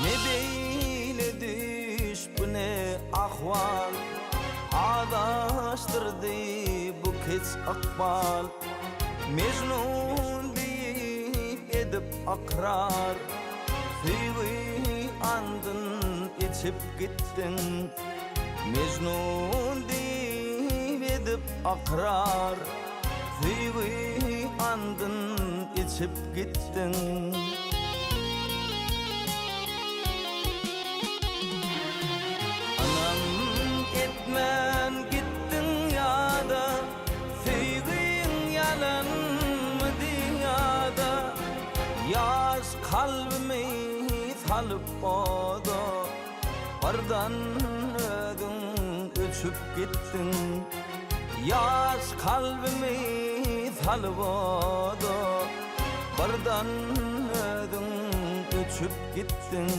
Ne beýle düýş bu ne ahwal Azaşdyrdy bu keç ykbal Mejnun diýip edip ykrar Söýgi andyn içip gitdiň Mejnun diýip edip ykrar Söýgi andyn içip gitdiň. Ynam etmän gitdiň ýada, Söýgiň ýalanmydy ýa-da, Ýaş kalbymy salyp oda. Birden özüň öçüp gitdiň Ýaş kalbymy salyp oda Birden özüň öçüp gitdiň.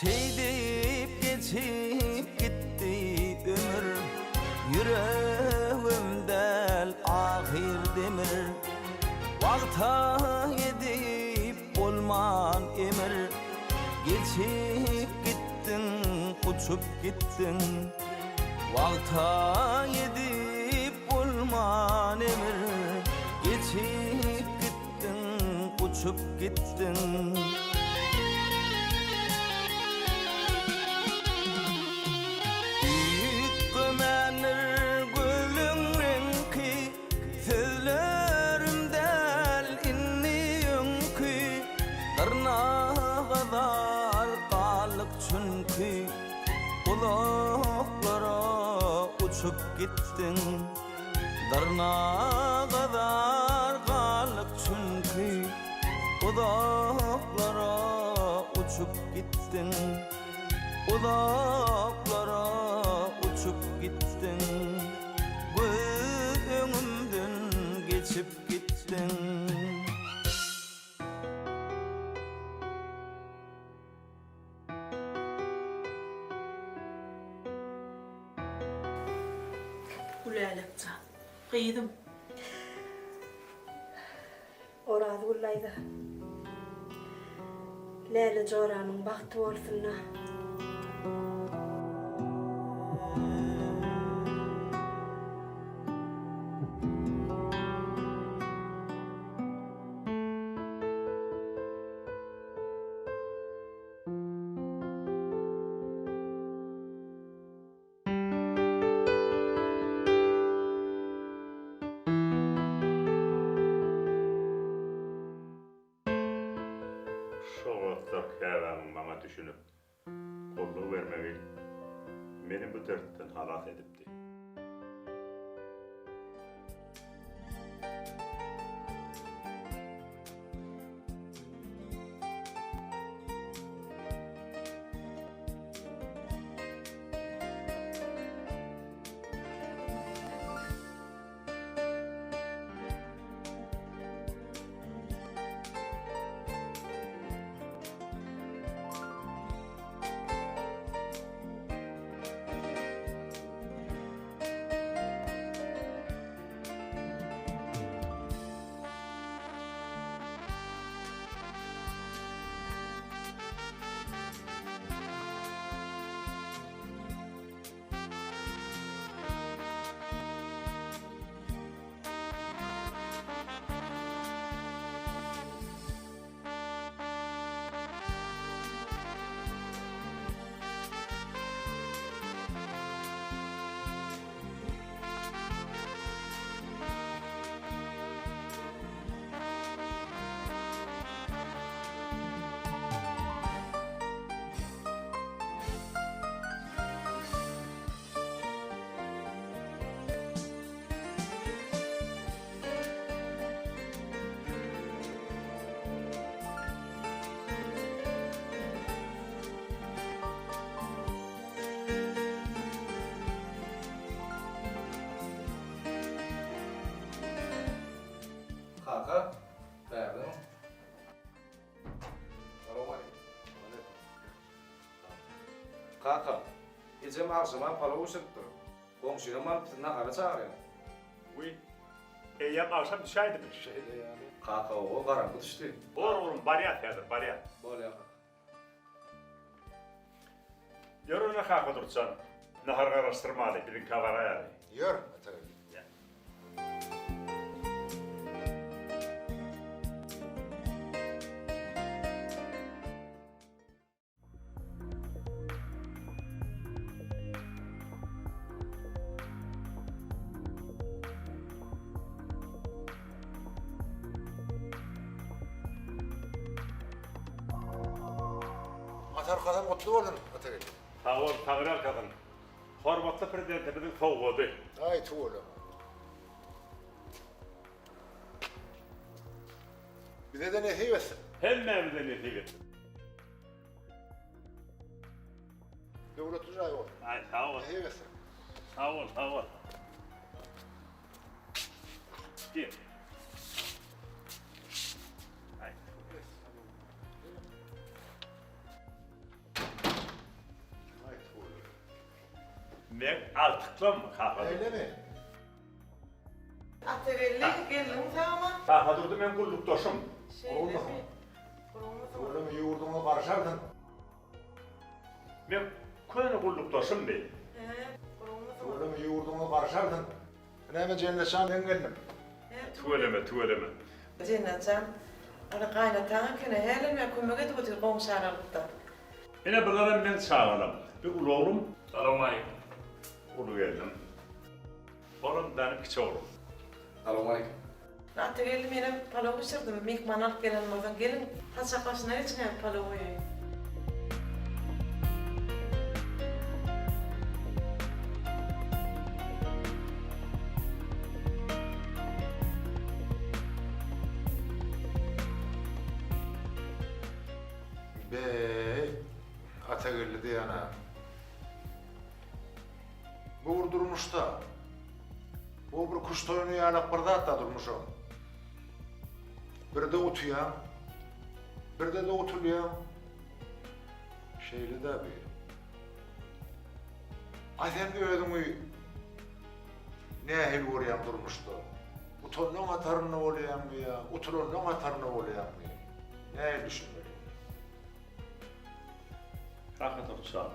Şeýdip geçip gitdi ömür, Ýüregim däl ahyr demir. Wagta edip bolman emir, Geçip gitdiň, uçup gitdiň. Wagta edip bolman emir. uçup gitdiň. Üýtgemändir gülüň reňki, Sözlerim däl indi öňki, Dyrnaga zar galdyk çünki, Uzaklara uçup gitdiň. Dyrnaga zar galdyk çünki, Uzaklara uçup gitdiň. Uzaklara uçup gitdiň, Göz öňümden geçip gitdiň. Gülälek jan, gyzym. Orazgül daýza. Läle joramyň bagty bolsun-da. Şo wagtlar käbämiň maňa düşünip, goldaw bermegi meni bu dertden halas edipdi. Kaka, bärden. Salowmaleýkim. Kaka, ejem agşama palaw bişiripdir. Goňşynam alyp sizi nahara çagyrýar. Wiý, eýýäm agşam düşäýdimi? Şeýle ýaly. Kaka, oba garaňky düşdi. Bor oglum, barýas häzir, barýas. Bolýar kaka. Ýör onda kaka Durtjan, nahar garaşdyrmaly, biziňkä baraýaly. Ýör, Atageldi. Ýa. Atar kazan gutly bolsun, Atageldi. Sag bol, Taňryýalkasyn. Hormatly Prezidentimiziň sowgady. Aý, tüweleme. Bize-de nesip etsin. Hemmämize nesip etsin. Döwletli jaý bolsun. Aý, sag bol. Nesip etsin. Sag bol, sag bol. Gel. Aý. Men agtyklam kaka. Öýlemi? Atageldi, geldiň sagma? Kakadurdy meň gullukdaşym. Şeýlemi? Gowumy? Ýurduňa garşarsyň. Men köne gullukdaşym bi. Hä, gowumysyň? Tüweleme ýurduňa garşarsyň. Näme Jennet jan meň gelnim. Tüweleme, tüweleme. Jennet jan. Ana gaýynataň ekeni, hälem ýa kömek edip otyr goňşy aralykda. Ine bularam meň çagalam. Bir uly oglum. Salowmaleýkim. Uly gelnim. Olam meniň kiçi oglum. Salowmaleýkim. Atageldi menem palaw bişirdim, myhman alyp gelen bolsaň geliň saçak başyna geçiň äp palaw goýaýyn. Beý, Atageldi diýýän-ä. Bu bir durmuş-da. Bu bir küşt oýny ýalak bir zat-da durmuşam. Birde utýaň, birde-de utulýaň. Şeýle-dä bi. A sen özüňi nähili görýäň durmuşda? Utanlaň hatarynda bolýaňmy ýa utulanlaň hatarynda bolýaňmy? Nähili düşünmeli? Rahat otursaň,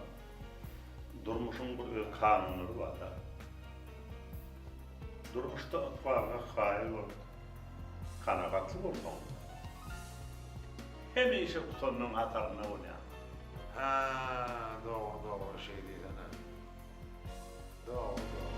durmuşyň bir öz kanunlary bar-da. Durmuşda ykbalyňa kaýyl bolup, kanagatly bolsaň, hemişe utanlaň hatarynda bolýaň. Hä, dogry, dogry, şeý diýsene. Dogry, dogry.